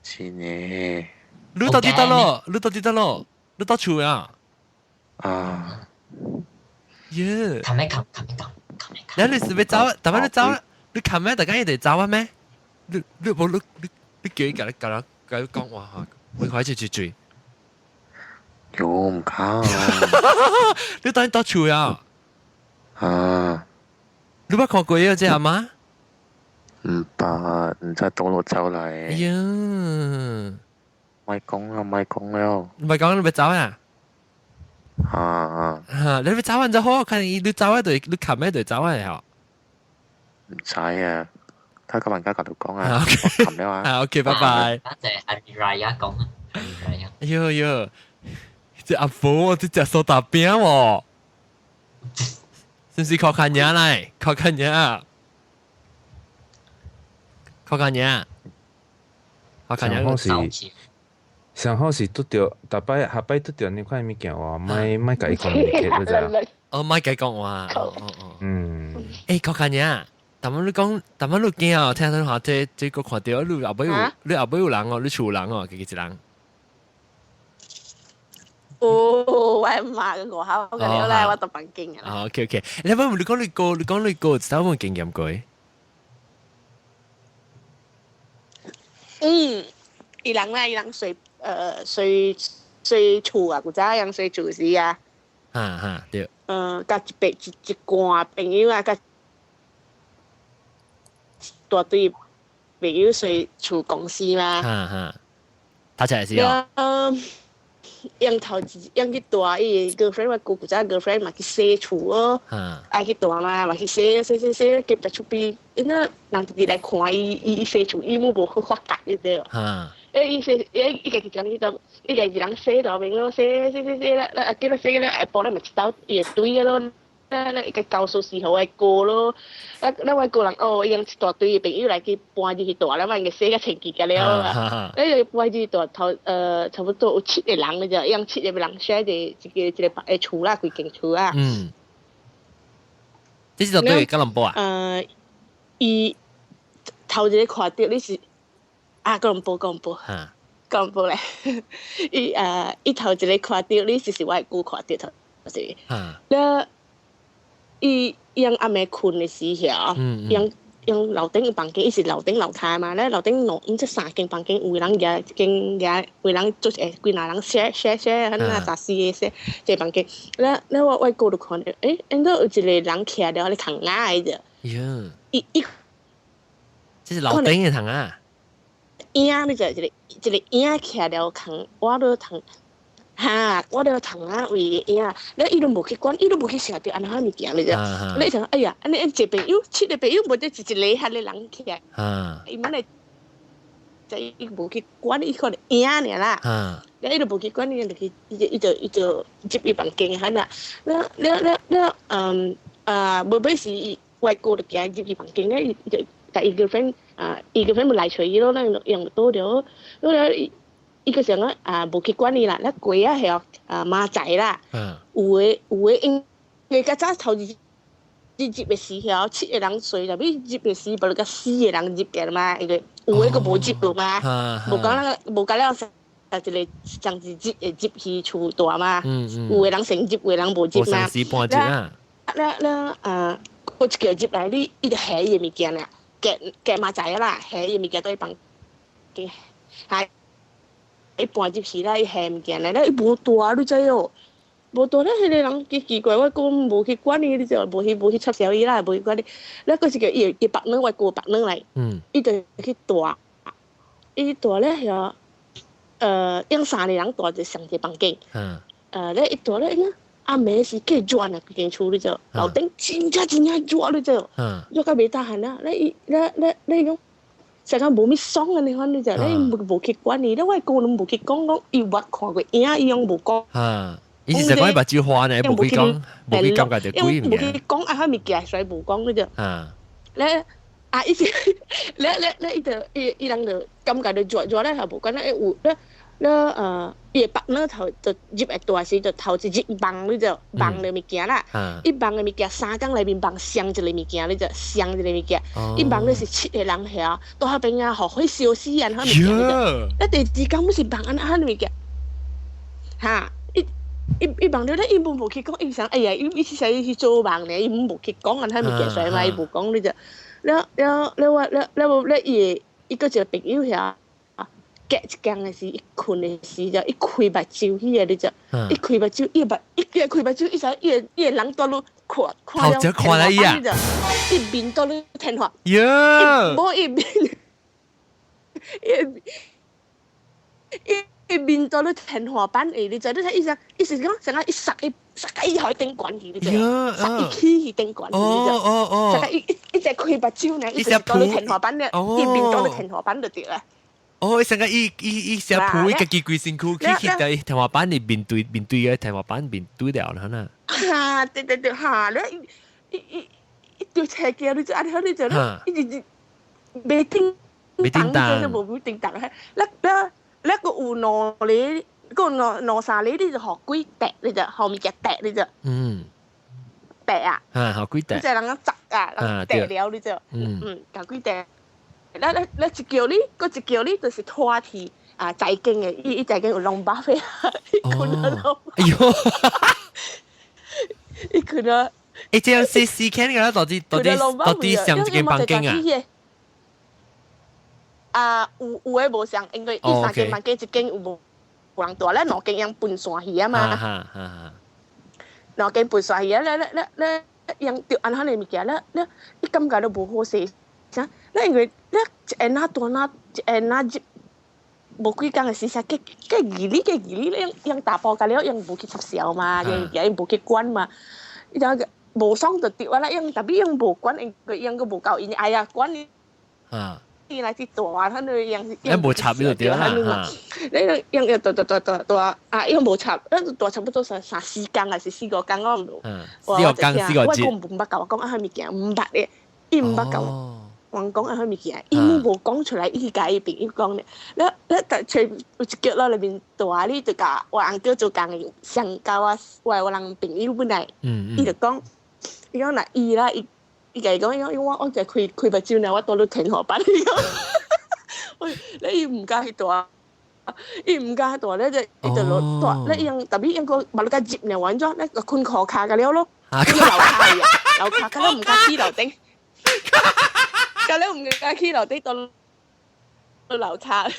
真的。你到底佗落？你到底佗落？你佗厝啊？啊。耶！冚咩冚？冚咩冚？你你是欲走？逐擺你走？你冚咩？大家伊會走啊咩？你你無你你你叫伊共你共人共伊講話，我開始住住。喲，毋敢。你當佗厝啊？啊。你捌看過伊這阿媽？毋捌，毋知佗落走來。哎呀！莫講啦，莫講了。毋係講你欲走啊？啊啊！哈，你欲走完就好，看你走啊，就你冚咩就走啊，嗬。毋知啊，睇個人家共你講啊，我冚了啊。啊，OK，拜拜。多謝 Hari Raya 講啊，Hari Raya。哎喲喲，這阿婆這食蘇打餅喎，是毋是靠近嘢來？靠近嘢，靠近嘢，靠近嘢。上好是，上好是拄著，逐擺下擺拄著呢款物件喎，莫莫共伊 communicate 你知影？哦，莫共伊講話。哦哦哦。嗯。欸，靠近嘢。但你講，但你驚哦，聽聽下，這這個看著你後尾有，你後尾有人哦，你厝有人哦，家己一人。哦，我媽個外口個了咧，我佇房間啊。哦，OK OK，你不你講你個，你講你個，有無經驗過？嗯，伊人咧，伊人睡睡睡厝啊，古早人睡厝時啊。哈哈，對。佮一白一一罐朋友啊，佮大堆朋友睡厝公司嘛。哈哈，他才是哦。用頭一用去蹛伊個 girlfriend，我姑古早 girlfriend 嘛去洗厝哦，愛去蹛嘛，嘛去洗洗洗洗，夾在出邊，因那人直直來看伊，伊洗厝，伊姆無去發覺，你知無？欸，伊洗，伊伊家己講伊就，伊家己人洗樓面咯，洗洗洗洗啦，啦，結果洗了下晡咧嘛一兜伊會堆咯，啦啦伊個交數時候的歌咯，啦啦我個人哦，伊用一大堆朋友來去搬入去蹛啦，嘛應該洗較清潔個了啊，欸，搬入去蹛頭差不多有七個人咧就，用七個人 share 一個一個一個厝啦，規間厝啊。嗯。這是就對吉隆坡啊？伊頭一個看著你是啊，吉隆坡，吉隆坡，吉隆坡咧。伊伊頭一個看著你是是我的姑看著頭一個。了，伊伊暗暝睏的時候，用用樓頂房間，伊是樓頂樓跤嘛，咧樓頂兩毋知三間房間，有的人舉一間舉，有的人做一個幾若人 share share share，彼若十四個 share 一個房間。了了我我姑就看著，欸，按怎有一個人徛著咧窗仔的啫？伊伊，這是樓頂的窗仔。影你就一個一個影徛著窗，我咧窗。哈！我咧窗仔位影，了伊都無去管，伊都無去想著按怎物件咧啫。你想，哎呀，按呢一個朋友，七個朋友，無得一一個遐個人起來。伊本來就伊無去管，伊可能影爾啦。了伊都無去管，伊就去，伊就伊就伊就入伊房間哈啦。了了了了，嗯啊，無尾是伊外國就行入伊房間咧，伊就共伊 girlfriend 啊，伊 girlfriend 無來揣伊咯，咱用倒著，了了伊。伊個想講啊，無去管伊啦，咱過啊曉啊馬仔啦，有的有的因為較早頭一入的時候，七個人睡，特別入的時，無就四個人入嘅嘛，因為有的閣無入落嘛，無講那個無講了，一個同時入會入去厝蹛嘛，有的人先入，有的人無入嘛。了了了啊，閣一叫入來，你伊就下伊的物件啦，夾夾馬仔啦，下伊的物件佇伊房間，係。伊搬入去啦，伊下物件咧，伊無帶你知哦。無帶咧，彼個人幾奇怪，我講無去管伊，你就無去插潲伊啦，無去管伊。咧閣是叫伊伊別人，我過別人來，伊就去帶，伊帶咧遐，用三個人蹛佇上一個房間。咧伊蹛咧，伊講暗暝時計熱啊，規間厝你知，樓頂真正真正熱你知，熱到袂當閒啊！咧伊咧咧咧講，成個無物爽按呢款你知，咧伊無去管伊，咧我哥攏無去講講，伊捌看過影，伊攏無講。伊是講目睭花呢，無去講，無去感覺著鬼物件。無去講啊，彼物件所以無講你就。咧啊，伊是咧咧咧，伊就伊伊人就感覺著熱熱咧，無管咧有咧咧伊的腹腦頭就入會大時就頭一日夢你就夢的物件啦。伊夢的物件三工內面夢上一個物件，你就上一個物件。伊夢的是七個人遐，蹛彼邊啊，予火燒死按彼物件你就。咧第二工毋是夢按彼物件，哈。伊伊夢著咧，伊無去講，伊想哎呀，伊伊是啥伊去做夢呢？伊無去講按彼物件，所以嘛，伊無講你就。了了了我了了無了伊的伊閣一個朋友遐，隔一工的時，伊睏的時就伊開目睭彼個你就，伊開目睭，伊目伊伊開目睭，伊知伊個伊個人蹛咧看看了看了伊啊，伊面蹛咧天花，無伊面，伊伊。伊面蹛咧天花板下，你知？你睇伊啥？伊是講成個伊塞伊塞甲伊予頂懸去，你知？塞伊起去頂懸去，你知？塞甲伊伊伊只開目睭呢，伊就是蹛咧天花板咧，伊面蹛咧天花板就對啦。哦，伊成個伊伊伊成鋪伊家己規身軀去去佇天花板裡面對面對個天花板面對了啦呐。哈，對對對，哈，咧伊伊伊伊就斜鏡，你就按呢你就，伊就袂叮當，無叮當，咧咧。咧閣有兩個，閣兩兩三個，你就予鬼趯，你就予物件趯，你就。趯啊！啊，予鬼趯。你這人講砸啊，人趯了你就。嗯，共鬼趯。咧咧咧一叫你，閣一叫你，就是拖去啊，財經的，伊伊財經有龍巴飛啊，伊睏了龍。哎喲！伊睏了。欸，這樣四四間個到底到底到底上一間房間啊？啊，有有的無相，因為伊三間房間一間有無人蹛，咱兩間用分散去啊嘛。兩間分散去啊，咧咧咧咧用著按彼个物件，咧咧伊感覺都無好勢，啥？咧因為咧一下仔大哪一下仔入無幾工的時，啥計計義理計義理，咧用大埔甲了用無去插潲嘛，用物件用無去管嘛，伊就無爽就對啊啦，用特別用無管，因為用閣無夠𪜶愛啊管伊。伊來去蹛，他那樣。你無插你就對啦。你用用蹛蹛蹛蹛蹛啊！用無插，咱蹛差不多三三四工還是四五工，我毋。四五工四個我講毋捌共我講啊，彼物件毋捌咧，伊毋捌共我講啊，彼物件，伊無講出來，伊共伊朋友講咧。咧咧，但揣有一腳落內面蹛，你就共我翁哥做工的，上交我我我人朋友本來，伊就講，伊講若伊啦，伊。伊家己講，伊講我我就開開目睭爾，我蹛咧天花板。伊講，喂，你伊毋敢去蹛，伊毋敢蹛咧就伊就落蹛，咧伊用特別用個目睭入爾完咗，咧就睏褲跤個了咯，去樓跤去啊，樓跤，甲了毋敢起樓頂，甲了毋敢起樓頂，蹛樓跤。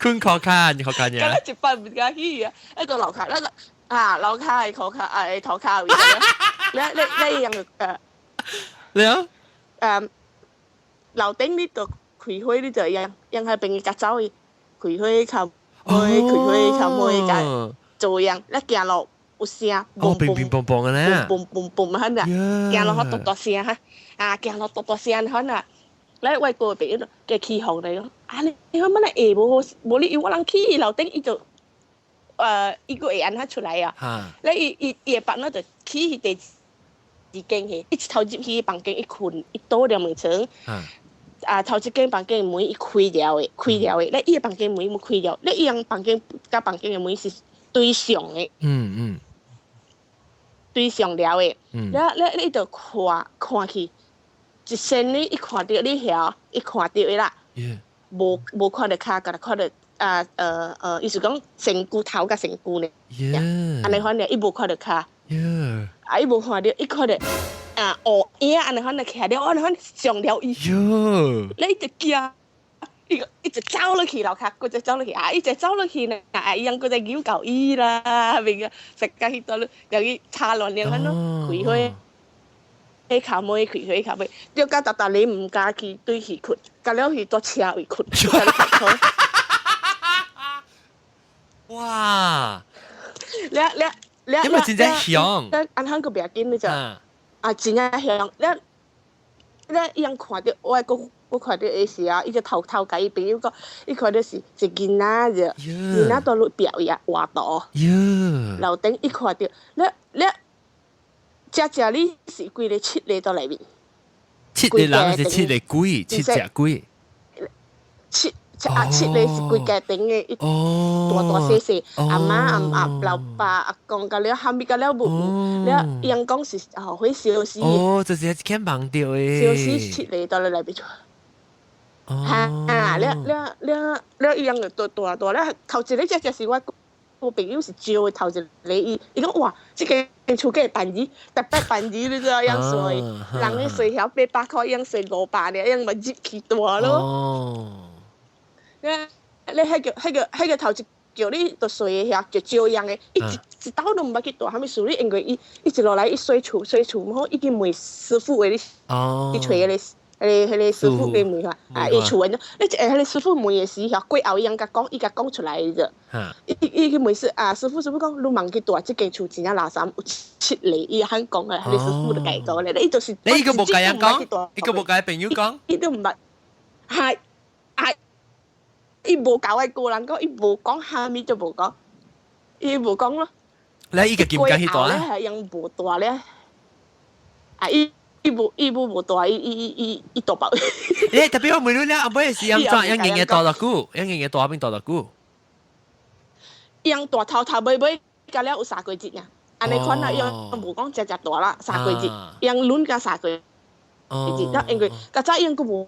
睏褲跤，你褲跤爾？甲了一擺毋敢起啊，一個樓跤，那個啊樓跤的褲跤啊的塗跤位，咧咧咧伊用了，樓頂你就開火，你就用用彼邊共走去開火較開開火較尾共做樣，你行路有聲，哦，乒乒乓乓的咧，嘣嘣嘣嘣款啊，行路較大大聲哈，啊，行路大大聲款啊，咧我個朋友就計起哄來講，啊你你看乜來下無好，無理由我人起樓頂伊就，伊閣會按怎出來啊？咧伊伊伊的腹腦就起去第二間去，伊一頭入去房間，伊睏，伊倒了門床。啊，頭一間房間門伊開了的，開了的，咧伊个房間門無開了，咧伊樣房間佮房間的門是對上的。對上了的。了了，你就看看去，一身你一看著你遐，伊看著的啦。無無看著跤，干焦看著啊意思講身軀頭佮身軀呢。按呢款呢，伊無看著跤。啊！伊無看著，伊看著啊烏影按呢款就徛了，按呢款上了伊。你就驚，伊一直走落去樓跤，佢就走落去啊！伊就走落去呢，啊！伊樣佢就扭到伊啦，明啊？食甲彼度，就去插亂兩番咯，開花，彼跤尾開花跤尾，掉到逐逐日毋敢去對去睏，甲了去坐車位睏。哇！你你你，因為真正凶，按罕閣袂緊你就啊，真正凶，你你伊樣看著我閣。我看著的時啊，伊就偷偷共伊朋友講，伊看著是一囡仔啫，囡仔佇咧壁位啊畫圖，樓頂伊看著，你你，遮遮你是規个七个佇內面，七個人是七個鬼，七隻鬼，七啊七個是規家庭的，伊大大細細，阿媽阿阿老爸阿公甲了，蝦米甲了無，了伊人講是後悔燒死。哦，這是一間忘掉的，燒死七個佇咧內面。哈！了了了了，伊樣就大大大了，頭一个只只是我我朋友是招的頭一个，伊伊講哇，這間厝計便宜，特別便宜，你知影？樣稅，人咧稅曉800箍，樣稅500爾，樣咪入去大咯。哦。你你彼個彼個彼個頭一叫你就稅的遐就照樣的，伊一一道都毋捌去蹛啥物事，你因為伊伊一落來伊洗厝洗厝毋好，已經問師傅的你去揣彼個。彼個彼個師傅去問下，啊，伊厝的，你一下彼個師傅問的時候，過後伊樣共講，伊共講出來的啫。伊伊去問師啊，師傅師傅講，你茫去蹛這間厝真正垃圾，有七個，伊肯講的，彼個師傅就共伊講咧，伊就是你伊個無共人講，伊個無共朋友講，伊都毋捌，係啊，伊無共我個人講，伊無講啥物都無講，伊無講咯。你伊個敢毋敢去蹛啊？係用無蹛咧，啊伊。伊無伊無無蹛，伊伊伊伊伊蹛爆。欸，特別我問你咧，後尾是按怎？樣硬硬蹛偌久？樣硬硬蹛邊蹛偌久？樣蹛頭頭尾尾，加了有三個節爾。按呢款啊，樣無講只只蹛啦，三個節，樣輪加三個節，了因為較早樣閣無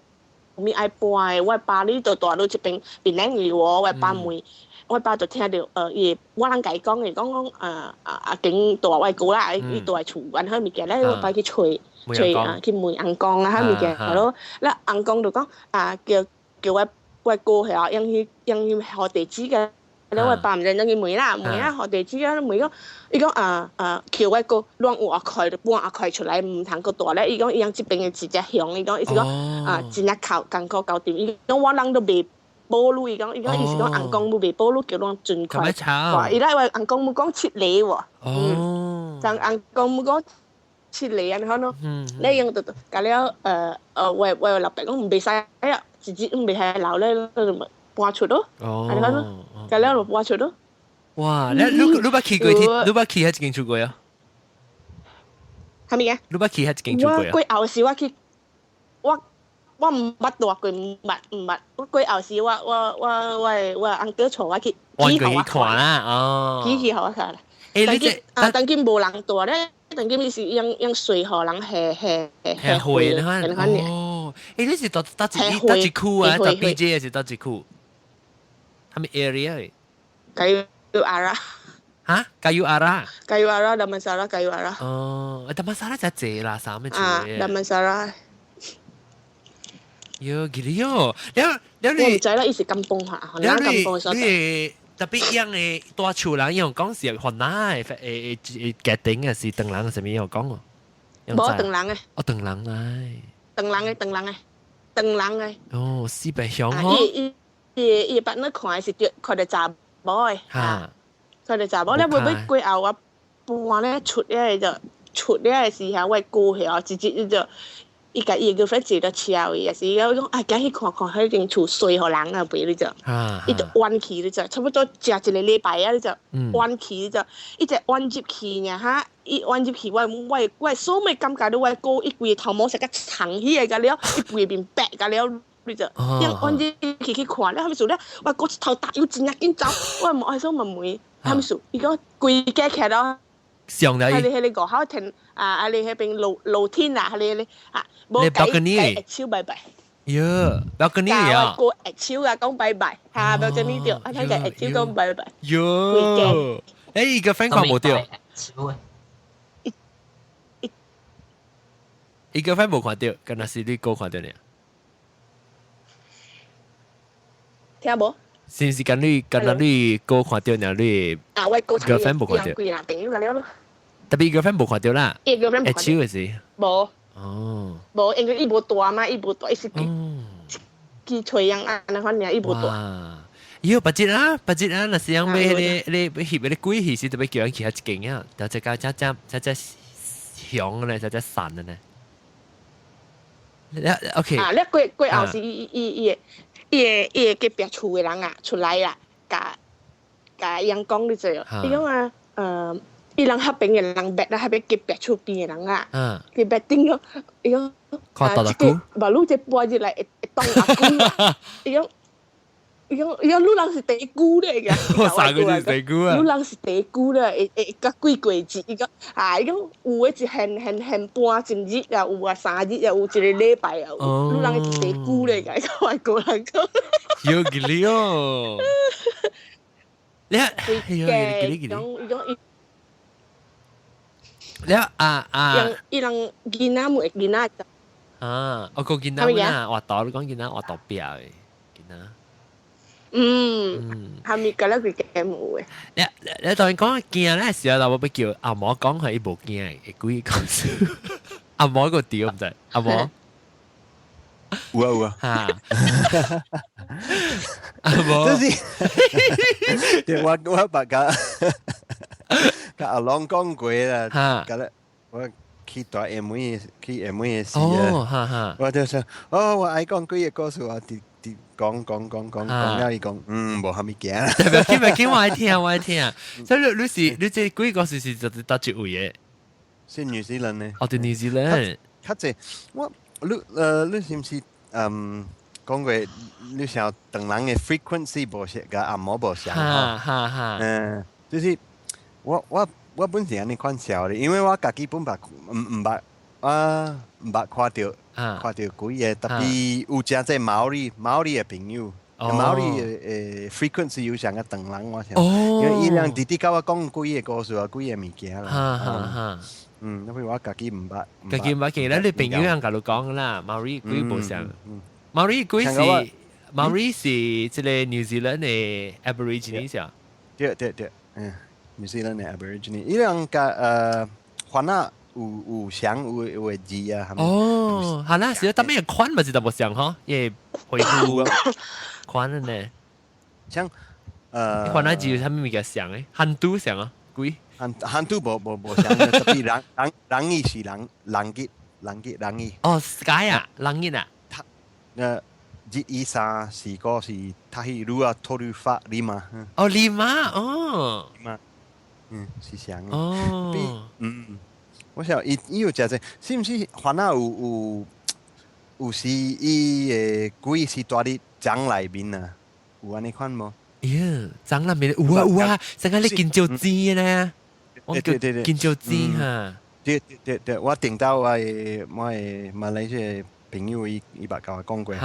物愛搬的，我爸你就蹛佇這邊檳榔里喎，我爸問，我爸就聽著，伊我人共伊講的，講講阿阿間蹛我姑啦，伊蹛厝安好物件咧，我爸去揣。揣啊去問翁公啊，啥物件係咯？咧翁公就講啊，叫叫我我哥係用去用去予地址嘅，咧我爸毋知怎去問啦，問啊予地址啊，問講伊講啊啊叫我哥亂有一塊就搬一塊出來，毋通閣蹛咧。伊講伊講這邊的一隻熊，伊講伊是講啊真正靠艱苦搞掂。伊講我人都袂保你，伊講伊講伊是講翁公母袂保你，叫咱盡快。哇！伊咧話翁公母講七個喎，嗯，但翁公母講。七個按呢款咯，你用就共了我我老爸講毋袂使啊，一日毋袂使留咧，就搬出咯，按呢款咯，共了就搬出咯。哇！你你你捌去過？你捌去彼間厝過啊？啥物啊？你捌去彼間厝過啊？我過後時我去，我我毋捌蹛過，毋捌毋捌。我過後時我我我我我翁哥帶我去，去去看啦，哦，去去予我看啦。欸，你這啊，當今無人蹛咧。當今是用用水予人下下下血你看哦，欸，你是佗佗一佗一區啊？佗 PJ 還是佗一區？啥物 area？ Kayu Ara。哈？Kayu Ara。 Kayu Ara, Damansara, Kayu Ara。哦，Damansara 真濟啦，啥物厝？啊，Damansara。喲，記得喲，了了你。我毋知啦，伊是甘榜哈，了你你特別樣的蹛厝人，用講是雲南的，誒誒誒，家庭啊是唐人，啥物樣講哦？無唐人的。哦，唐人來。唐人的，唐人的，唐人的。哦，四百鄉吼。伊伊伊伊捌咧看的是著看著查某的，哈，看著查某，咧尾尾過後我搬咧出咧就出咧的時候，我哥遐直接就。伊共伊個 girlfriend 坐佇車位，也是伊講啊，行去看看彼間厝稅予人啊，袂你就，伊就彎去你就，差不多食一個禮拜啊，你就彎去你就，伊就彎入去爾哈，伊彎入去，我我我所有感覺到我哥伊規個頭毛是較長起來個了，伊規面白個了，你就，伊彎入去去看了，啥物事咧？我哥一頭大又真正緊走，我問愛說問問，啥物事？伊講規家起來。上嚟，喺你喺你外口停啊！啊你彼邊露露天啊！你你啊，無計計握手拜拜。喲，balcony 啊！過握手啊，講拜拜，嚇 balcony 著，啊睇個握手講拜拜。喲，欸，伊個 friend 看無著？伊個 friend 無看著，敢若是你哥看著爾。聽無？是唔是跟你跟你哥看到，然後你啊，我哥 girlfriend 無看到，幾人朋友了咯。特別 girlfriend 無看到啦。伊 girlfriend 會手嘅是？無。哦。無，因為伊無大嘛，伊無大，伊是去吹人啊，那款爾伊無大。喲，別節啊，別節啊，若是人欲彼個你翕彼個鬼戲時，特別叫人去遐一間啊，就這個這這這這響咧，這這散的呢。OK。啊，你過過後是伊伊伊個伊個伊個隔壁厝的人啊，出來啊，共共伊人講你知哦，伊講啊，伊人彼邊的人捌啦，彼邊隔壁厝邊的人啊，隔壁頂講，伊講看大久，馬路這搬入來會會當阿久，伊講。伊講伊講，你人是地久咧個，我三個是地久啊！你人是地久咧，會會較幾過節。伊講啊，伊講有的是現現現搬一日啊，有啊3日啊，有一個禮拜啊，有。你人是地久咧個，外國人講。有幾哩哦？你啊，伊講伊講伊。你啊啊！伊人囡仔會囡仔。啊，我講囡仔啊，活動你講囡仔活動表的囡仔。嗯，係咪覺得佢驚冇嘅？你你當然講驚咧時候，我欲叫阿毛講係伊無驚，會鬼講阿毛個屌毋知阿毛。有啊有啊。嚇！阿毛。就是，對我我捌共共阿龍講過啦，共咧我去大廈門去廈門的時啊，我就說，哦，我愛講幾个故事啊，佇佇講講講講講了，伊講，嗯，無啥物驚。袂緊袂緊，我愛聽我愛聽。所以你你是你這幾個故事是就佗一位的？是紐西蘭的。哦，佇紐西蘭。較濟我你你是毋是講過你想唐人的 frequency 無相，佮紅毛無相吼？哈哈。嗯，就是我我我本是按呢款想的，因為我家己本捌毋毋捌我毋捌看著看著鬼的，特別有誠濟毛利毛利的朋友，毛利的 frequency 有相佮唐人，我想，因為伊人直直共我講鬼的故事啊，鬼的物件啦。哈哈哈。嗯，因為我家己毋捌。家己毋捌見，咱你朋友人共你講啦，毛利鬼無相。毛利鬼是毛利是這個 New Zealand 的 Aborigines 啊。對對對，嗯，New Zealand 的 Aborigine，伊人共番仔有有相有有的字啊，係咪？哦，係啦，是啊，但咩款咪是淡薄像嗬，伊皮膚款的呢。像番仔字有啥物物件像的？hantu 像啊，鬼。 hantu 無無無像，特別人人人伊是人人吉人吉人伊。哦，sky 啊，人吉啊。一、二、三、四個是タヒルアトルファリマ。哦，リマ，哦。リマ，嗯，是像的。哦。嗯，我想伊伊有誠濟，是毋是番仔有有有時伊的鬼是蹛佇井內面啊？有按呢款無？咦，井內面有啊有啊，成個你金蕉枝咧，對對對對，金蕉枝哈。對對對對，我頂到我的我的馬來西亞朋友伊伊捌共我講過，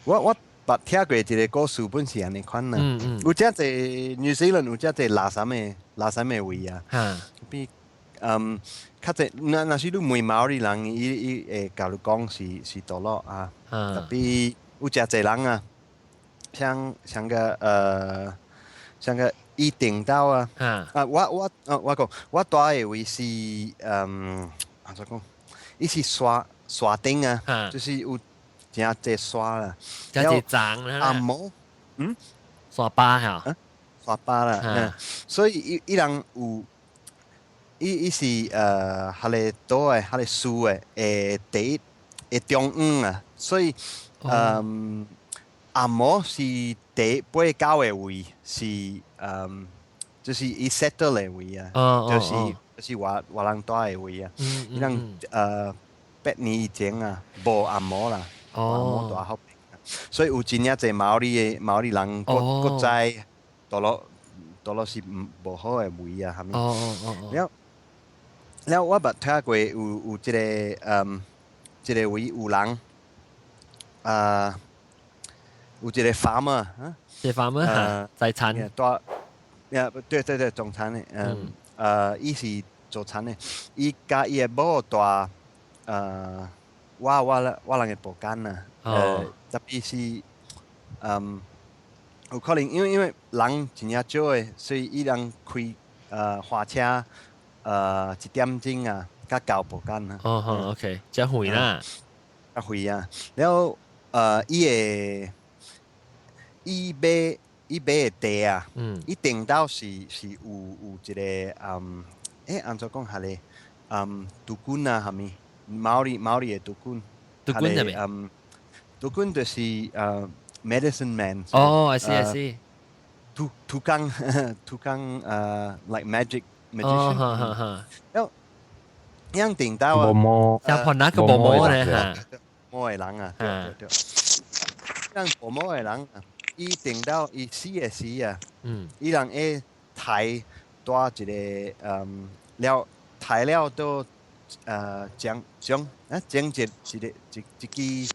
我我捌聽過一個故事，本是按呢款啊。有誠濟 New Zealand 有誠濟垃圾的垃圾的位啊。比嗯，較濟若若是你問毛利人，伊伊會共你講是是倒落啊。特別有誠濟人啊，像像個像個伊頂到啊。啊，我我我講我蹛的位是嗯，按怎講？伊是山山頂啊，就是有誠濟山啦，誠濟叢啦。紅毛，嗯，山巴嚇，山巴啦，嗯，所以伊伊人有，伊伊是彼个島的，彼个樹的，第一的中央啊，所以嗯，紅毛是第一爬到的位，是嗯，就是伊 settle 的位啊，就是就是華華人蹛的位啊，伊人8年以前啊，無紅毛啦，紅毛蹛彼邊，所以有真正濟毛利的毛利人，閣閣知倒落倒落是毋無好的位啊，啥物？了了，我捌聽過有有這個嗯，這個位有人啊，有一個 farmer 啊，這 farmer 哈，在田，蹛，對對對，種田的，嗯，伊是做田的，伊佮伊的某蹛。我我我人的部間啊，特別是嗯，有可能因為人真正少的，所以伊人開火車1點鐘啊，較到無間啊。哦好，OK，真遠啦。較遠啊，了伊會伊買的地啊，伊頂到是有一個按怎講下咧？杜君啊，係咪？毛利的杜君。杜君係咪？杜君就是medicine man。哦，I see I see。土工like magic magician。哦，哈哈哈。了，樣頂到啊。無毛。像碰那個無毛咧嚇。毛的人啊，對對對。像無毛的人啊，伊頂到伊死的時啊，伊人會抬帶一個了抬了都將將啊整一一個一一支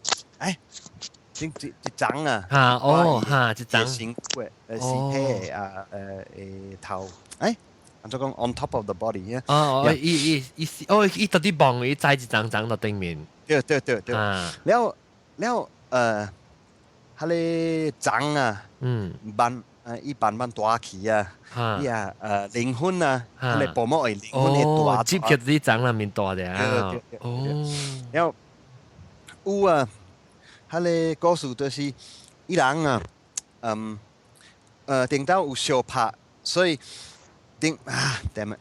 整一層啊，嚇哦嚇一層身軀的屍體的啊頭按怎講 on top of the body 啊。哦哦，伊伊伊哦伊到底望伊載一層層到頂面。對對對對。了了彼个層啊，慢伊慢慢大起啊，伊啊靈魂啊，彼个寶母的靈魂會大。接起啲層內面大的啊。哦。了有啊，彼个故事就是伊人啊，頂到有相拍，所以頂啊，damn it，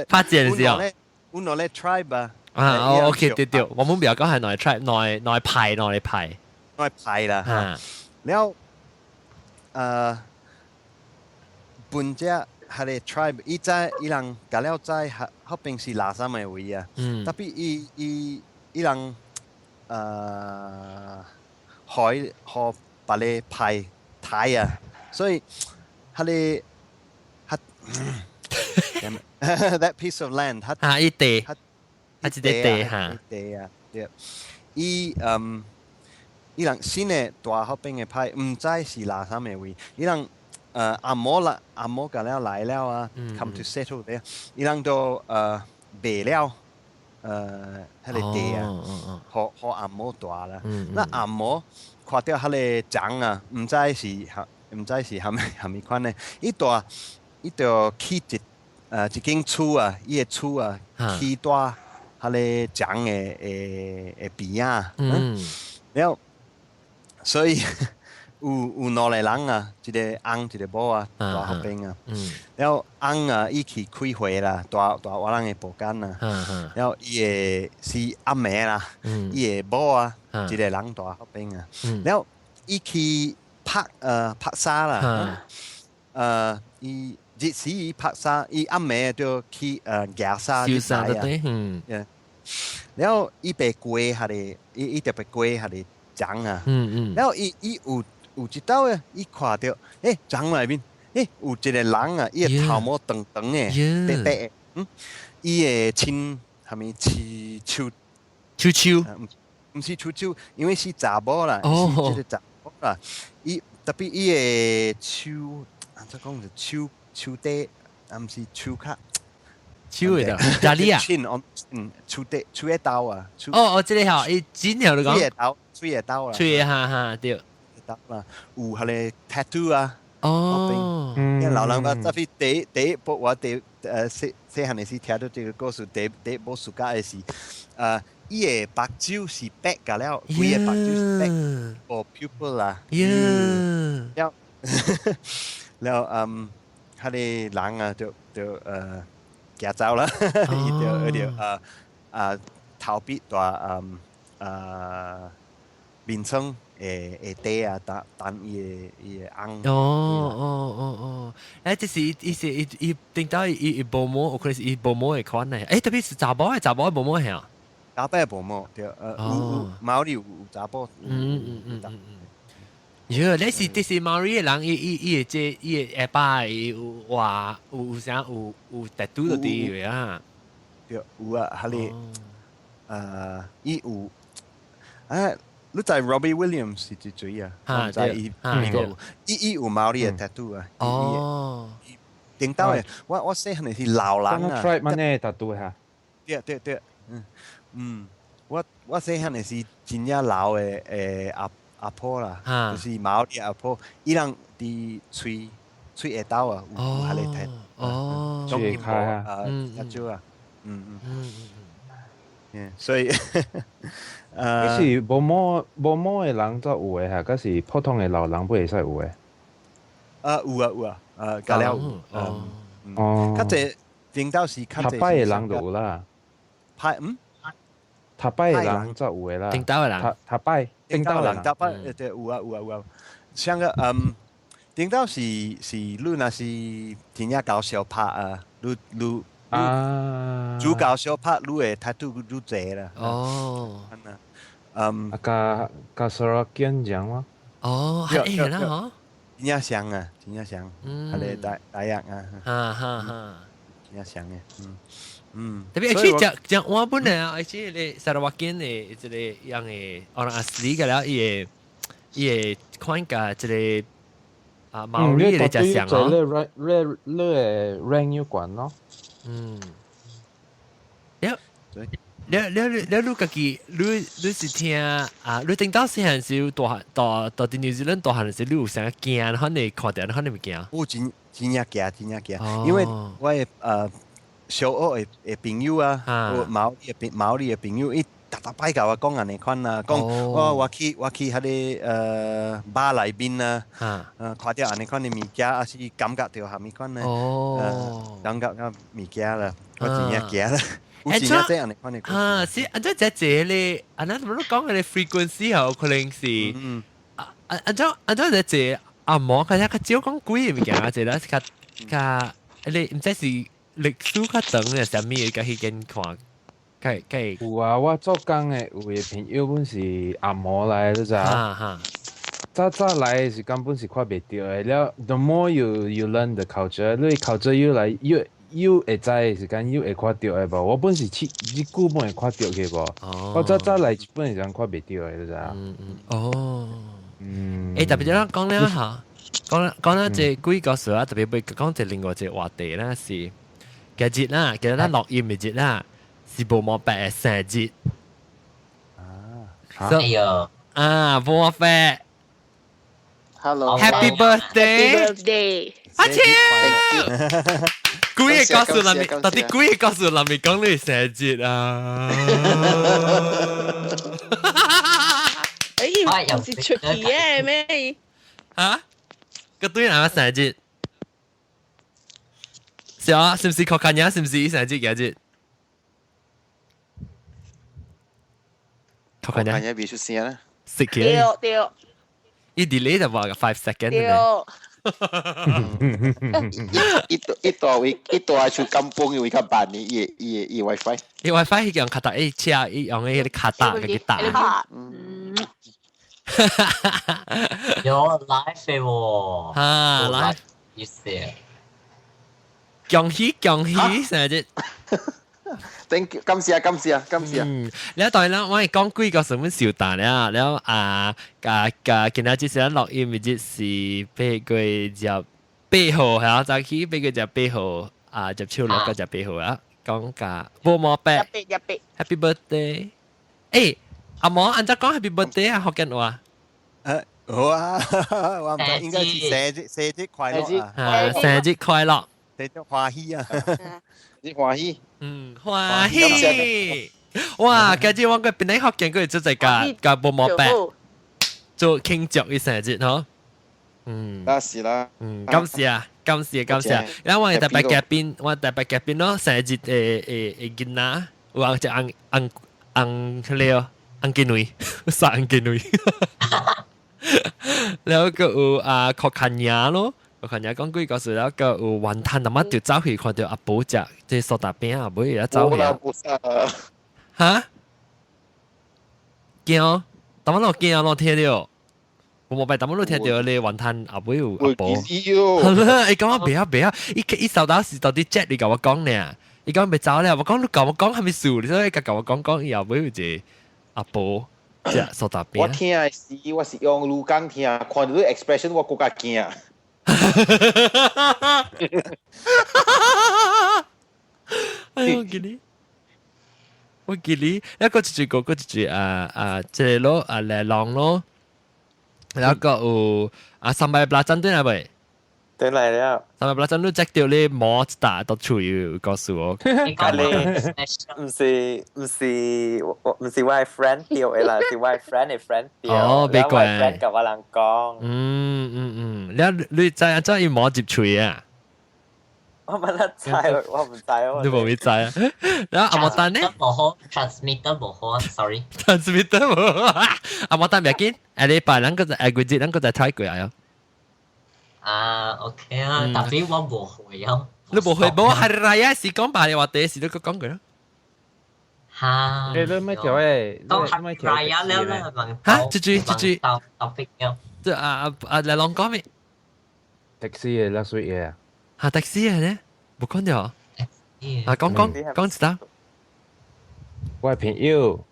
拍戰是哦。有兩个 tribe 啊。啊，哦，OK，對對，我們不要講係兩 tribe，兩派，兩派，兩派啦。了，本只彼个 tribe，伊知伊人甲了知，彼邊是垃圾的位啊。特別伊人海予別个派抬啊，所以彼个 that piece of land，啊，伊地。啊，一個地哈，地啊，對。伊伊人新的大彼邊的派，毋知是哪啥物位，伊人紅毛啦，紅毛甲了來了啊，come to settle there，伊人都賣了彼个地啊，予予紅毛蹛啦。那紅毛看著彼个欉啊，毋知是蝦米款的，伊蹛伊就起一間厝啊，伊的厝啊，起蹛彼个欉的邊仔，了，所以有兩個人啊，一個翁一個某啊，蹛彼邊啊，了翁啊，伊去開會啦，蹛蹛我人的部間啊，了伊的是暗暝啦，伊的某啊，一個人蹛彼邊啊，了伊去拍沙啦，伊日時伊拍沙，伊暗暝就去夯沙燒沙對，了伊爬過彼个，伊特別過彼个欉啊，了伊有一道啊，伊看著，欉內面，有一個人啊，伊的頭毛長長的，白白的，伊的穿啥物似手手手，毋是手手，因為是查某啦，是這個查某啦，伊特別伊的手，按怎講就手手底，啊毋是手跤。手的，哪裡啊？手底手的刀啊！哦哦，這個吼，伊剪了你講。嘴的刀，嘴的刀啦。嘴的哈哈對。刀啦，有彼个 tattoo 啊。哦。因為老人啊，特別第一部我第細細漢的時聽到這個故事，第一部暑假的是，伊的目睭是白甲了，規个目睭是白，無 pupil 啦。了了彼个人啊，就行走啦，伊就逃避蹛眠床的底啊，等等伊的翁。哦哦哦哦，這是伊是伊伊頂到伊伊無毛，有可能是伊無毛的款呢。特別是查某的查某的無毛係啊？查某無毛對，有毛利有查某。喲，你是這是毛利的人，伊伊伊會這伊的下巴伊有話有啥有 tattoo 就對啊。對，有啊，彼个伊有啊。你知 Robbie Williams 是誰啊？我知伊伊有毛利的 tattoo 啊。哦。頂到的，我細漢的是老人啊。 Tribe 嘛呢 tattoo 哈。對對對，嗯。我細漢的時真正老的誒阿阿婆啦，就是毛利阿婆，伊人佇喙喙下兜啊，有有彼个睇，哦，喙開啊，啊，較少啊，嗯嗯嗯嗯，所以，誒，是無毛無毛的人才有的哈，抑是普通的老人不會使有的？啊，有啊有啊，加了有，哦，較濟頂到是較濟，頭擺的人就有啦，派嗯。頭擺的人才有的啦，頂兜的人，頭頭擺頂兜的人，頭擺對有啊有啊有啊，像個嗯，頂兜是是你若是真正搞相拍啊，你你啊，主搞相拍，你會態度愈濟啦。哦，嗯，啊，佮佮 Sarawakian 講嗎？哦，係啦嗬，真正像啊，真正像，係咧大大樣啊，哈哈哈，真正像嘅，嗯。嗯，特別係講講我本來啊，而且咧砂拉越嘅這個樣嘅，可能阿斯嘅了，伊個伊個款甲這個啊毛利的只像哦。你你你的 rank 有關咯。嗯。了了了了，你家己你你是聽啊？你頂到細漢時大大大佇紐西蘭大漢時，你有啥驚？可能看著可能會驚。我真真正驚，真正驚，因為我的小學的的朋友啊，我毛利的朋毛利的朋友，伊逐逐擺共我講按呢款啊，講我我去我去彼个吧內面啊，看著按呢款的物件，抑是感覺著啥物款呢？感覺個物件啦，我真正驚啦，有真正這按呢款的。啊，是按怎這這咧，按怎怎麼講个 frequency 有可能是，啊按怎按怎這這阿毛較較少講鬼的物件啊，這啦是較較，你毋知是。歷史較長嘅啥物會共彼間看，該該有啊！我做工的有个朋友本是紅毛來，你知影？早早來的時根本是看袂著的。了，the more you you learn the culture，你 culture 越來越越會知的時間，越會看著的無？我本是這久本會看著去無？我早早來日本的時陣看袂著的，你知影？嗯嗯哦，嗯。欸，特別咱講了哈，講講了這幾個事啊，特別欲講這另外一個話題啦是。今日啦，今日咱錄音的日啦，是無毛伯的生日。啊，哎喲，啊，無毛伯，Hello， Happy birthday，Happy birthday，阿超，幾個告訴人民，到底幾個告訴人民講你生日啊？哎，唔是出去嘅咩？啊？個對人生日。是啊，是唔是確近呀？是唔是生日嘅日？確近呀，未出聲啦。食起。對對。伊 delay 就話 5 second 對。一一大位一大處金邦嘅位較慢嘅，伊伊伊 WiFi。伊 WiFi 用卡達，伊車伊用迄個卡達嘅打。有 live 嘅喎。啊，live。意思。恭喜恭喜生日！ Thank you，感謝感謝感謝。嗯，了當然啦，我係講幾個什麼小蛋了，了啊啊啊！今仔日是咱錄音的日是8月18號，係啊，早起8月18號啊，入秋六個十八號啊，講價無毛伯，Happy birthday！欸，阿毛，按怎講 Happy birthday 啊？福建話。好啊，我唔知應該是生日生日快樂啊！生日快樂！生日歡喜啊！生日歡喜。嗯，歡喜！哇，今日我個本來福建個做在家家無毛伯做慶祝伊生日嗬。嗯，那是啦。嗯，感謝啊，感謝感謝。然後我特別嘉賓，我特別嘉賓咯，生日誒誒誒囡仔，有隻紅紅紅迄個紅金女，殺紅金女。แล้วก็有啊，確近嘢咯。我看人講幾個事，แล้วก็有雲吞，那麼就走去看到阿寶食這蘇打餅啊，尾伊走去啊。哈？驚？逐擺攏驚攏聽著，我無擺逐擺攏聽著咧雲吞後尾有阿寶。伊講我袂曉袂曉，伊伊收到是到底 chat 你共我講呢？伊講欲走了，我講你共我講啥物事？你所以共我講講，伊後尾有一個阿寶食蘇打餅。我聽的時，我是用盧剛聽，看著你 expression 我閣較驚。哎呦，記你。我記你一個一個個一句啊啊，這個咯啊來浪咯，然後個有啊三百八針對來未？對來了。三百八針都摘掉你毛一打到厝有告訴我。你毋是我毋是我的 friend 掉的啦，是我的 friend 的 friend 掉。哦，別怪。我的 friend 共我人講。嗯嗯嗯，你你知啊？知伊毛入喙啊？我問得知，我唔知我。你無會知啊？然後阿莫丹呢？無好，transmitter 無好，sorry。 transmitter 無好，阿莫丹別緊，下禮拜咱個就下個月咱個再睇過啊。啊，OK 啊，特別我無會啊。你無會，無係來啊？是講白話題，是你個講過咯。哈。你你咪條誒，當係來啊了啦，嚇，這句這句。特別啊。這啊啊啊，來攏講咩？taxi 嘅 last week 嘅。嚇，taxi 嘅呢？無看到。啊，講講講一下。我朋友，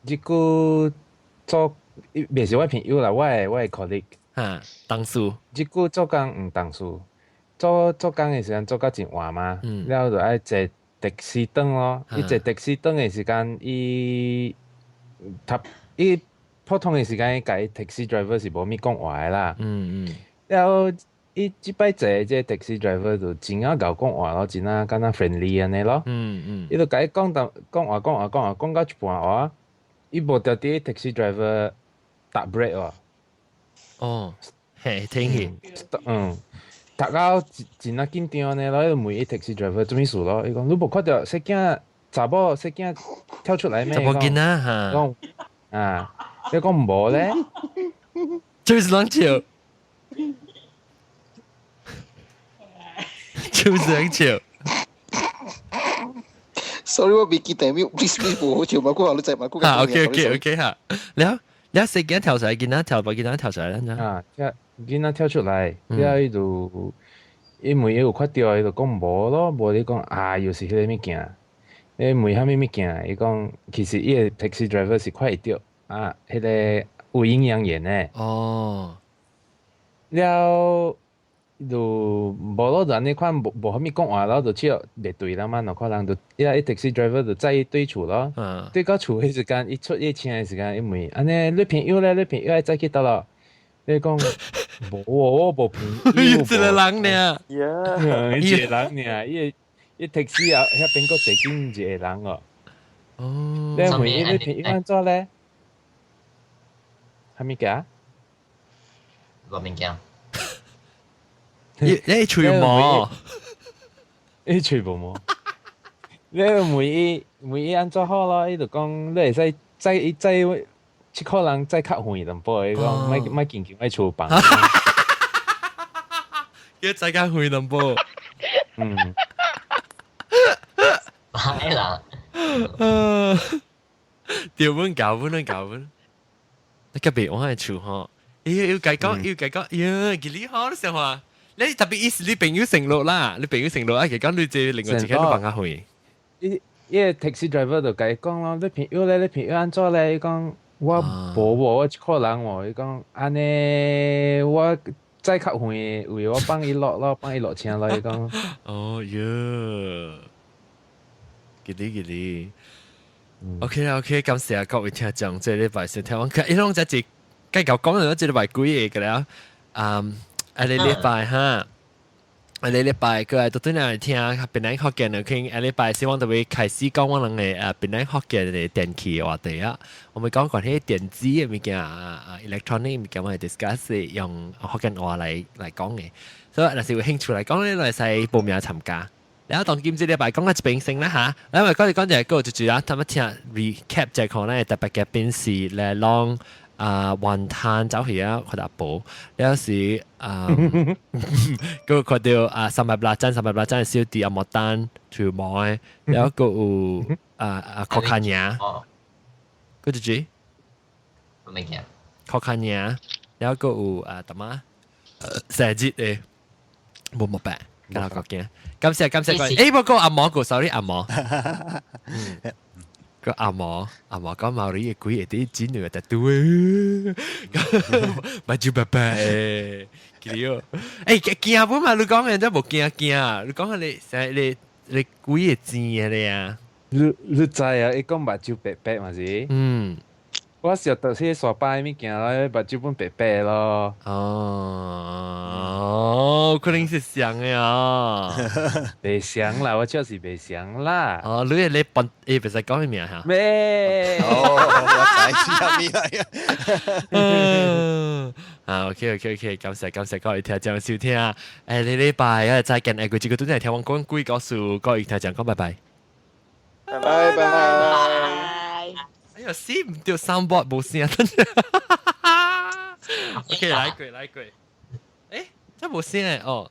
這久做，袂是我朋友啦，我的 colleague。嚇，同事。這久做工毋同事，做做工的時間做甲真晏嘛，了就愛坐的士轉咯。伊坐的士轉的時間，伊頭伊普通的時間，伊共伊 taxi driver 是無物講話的啦。了伊這擺坐這個 taxi driver 就真啊𠢕講話咯，真啊敢若 friendly 按呢咯。伊就共伊講淡講話講話講話講到一半話，伊無著佇 taxi driver 踏 brake 喎。哦，嘿，聽起。嗯，踏到真真啊緊張呢咯，伊就問伊 taxi driver 做物事咯？伊講你無看著細囝查某細囝跳出來咩？查某囡仔哈。講啊，你講無咧？就是冷笑。就是冷笑。 Sorry，我未記得咩，please please 無好笑，馬古你知馬古。啊，OK OK OK 哈，了了細囝跳出來，囡仔跳，無囡仔跳出來啦。啊，跳囡仔跳出來，了伊就伊問伊有看著，伊就講無咯，無你講啊，又是彼个物件。你問啥物物件？伊講其實伊个 taxi driver 是看會著啊，彼个有營養鹽的。哦。了就無咯，就按呢款無無啥物講話咯，就笑袂對啦嘛，兩個人就伊個 taxi driver 就載伊對厝咯。對到厝彼時間，伊出伊車的時間，伊問按呢你朋友咧？你朋友愛載去佗咯？你講無我無朋友。伊一個人爾。伊一個人爾，伊個伊 taxi 啊，遐邊閣坐緊一個人哦。哦。你問伊你朋友按怎咧？啥物件？無物件。你你喙毛？伊喙無毛。你問伊問伊按怎好咯？伊就講你會使載伊載七箍人載較遠淡薄，伊講莫莫緊緊愛厝房。叫載較遠淡薄。嗯。歹啦。對阮教阮教阮。你隔壁我係厝吼，咦要計講要計講，呀，幾厲害你想話？你特別意思你朋友承諾啦，你朋友承諾啊，其實講你這另外一個都放較遠。伊伊個 taxi driver 就共伊講咯，你朋友咧，你朋友按怎咧？伊講我無無，我一個人喎。伊講按呢，我載較遠的位，我放伊落咯，放伊落車咯。伊講。哦喲，記得記得。OK 啦 OK，感謝各位聽眾，這禮拜先聽我，伊攏才一繼續講咗這禮拜幾個了，嗯，下個禮拜哈，下個禮拜過來都對來聽檳榔福建的，聽下禮拜希望就會開始講我兩個啊檳榔福建的電器的話題啊，我們講關於電子的物件啊啊，electronic 物件我會 discuss 用福建話來來講的，所以若是有興趣來講咧，來使報名參加。然後當今這禮拜講到這邊先啦嚇，因為講一講就係個就啊，他們聽 recap 就係講咧特別嘅邊是來攏啊雲吞走去啊看阿婆，了時啊，閣看著啊三百八盞三百八盞小弟阿莫丹條毛的，然後閣有啊啊柯卡爾，閣就住，物件？柯卡爾，然後閣有啊淡仔生日的，無無白。跟我講驚，感謝感謝各位。誒，不過阿毛個 sorry 阿毛，個阿毛阿毛講毛利嘅鬼會啲剪女嘅對，咪住白白誒，記得誒驚不嘛？你講嘅真無驚驚，你講下你成你你鬼會錢嘅咧啊？你知啊？伊講目睭白白嘛是？嗯。我想到迄沙巴物件咯，目睭本白白咯。哦，可能是像的啊。袂像啦，我就是袂像啦。哦，你你笨，誒，袂使講咩名嚇？咩？哦，我知是啥物來啊。啊，OK OK OK，感謝感謝各位聽眾收聽。你禮拜啊再見，佢這個都係聽我講鬼故事，各位聽眾講拜拜。拜拜。哎呀，死唔掉 soundboard 冇聲。OK，來過來過。誒，這冇聲哦。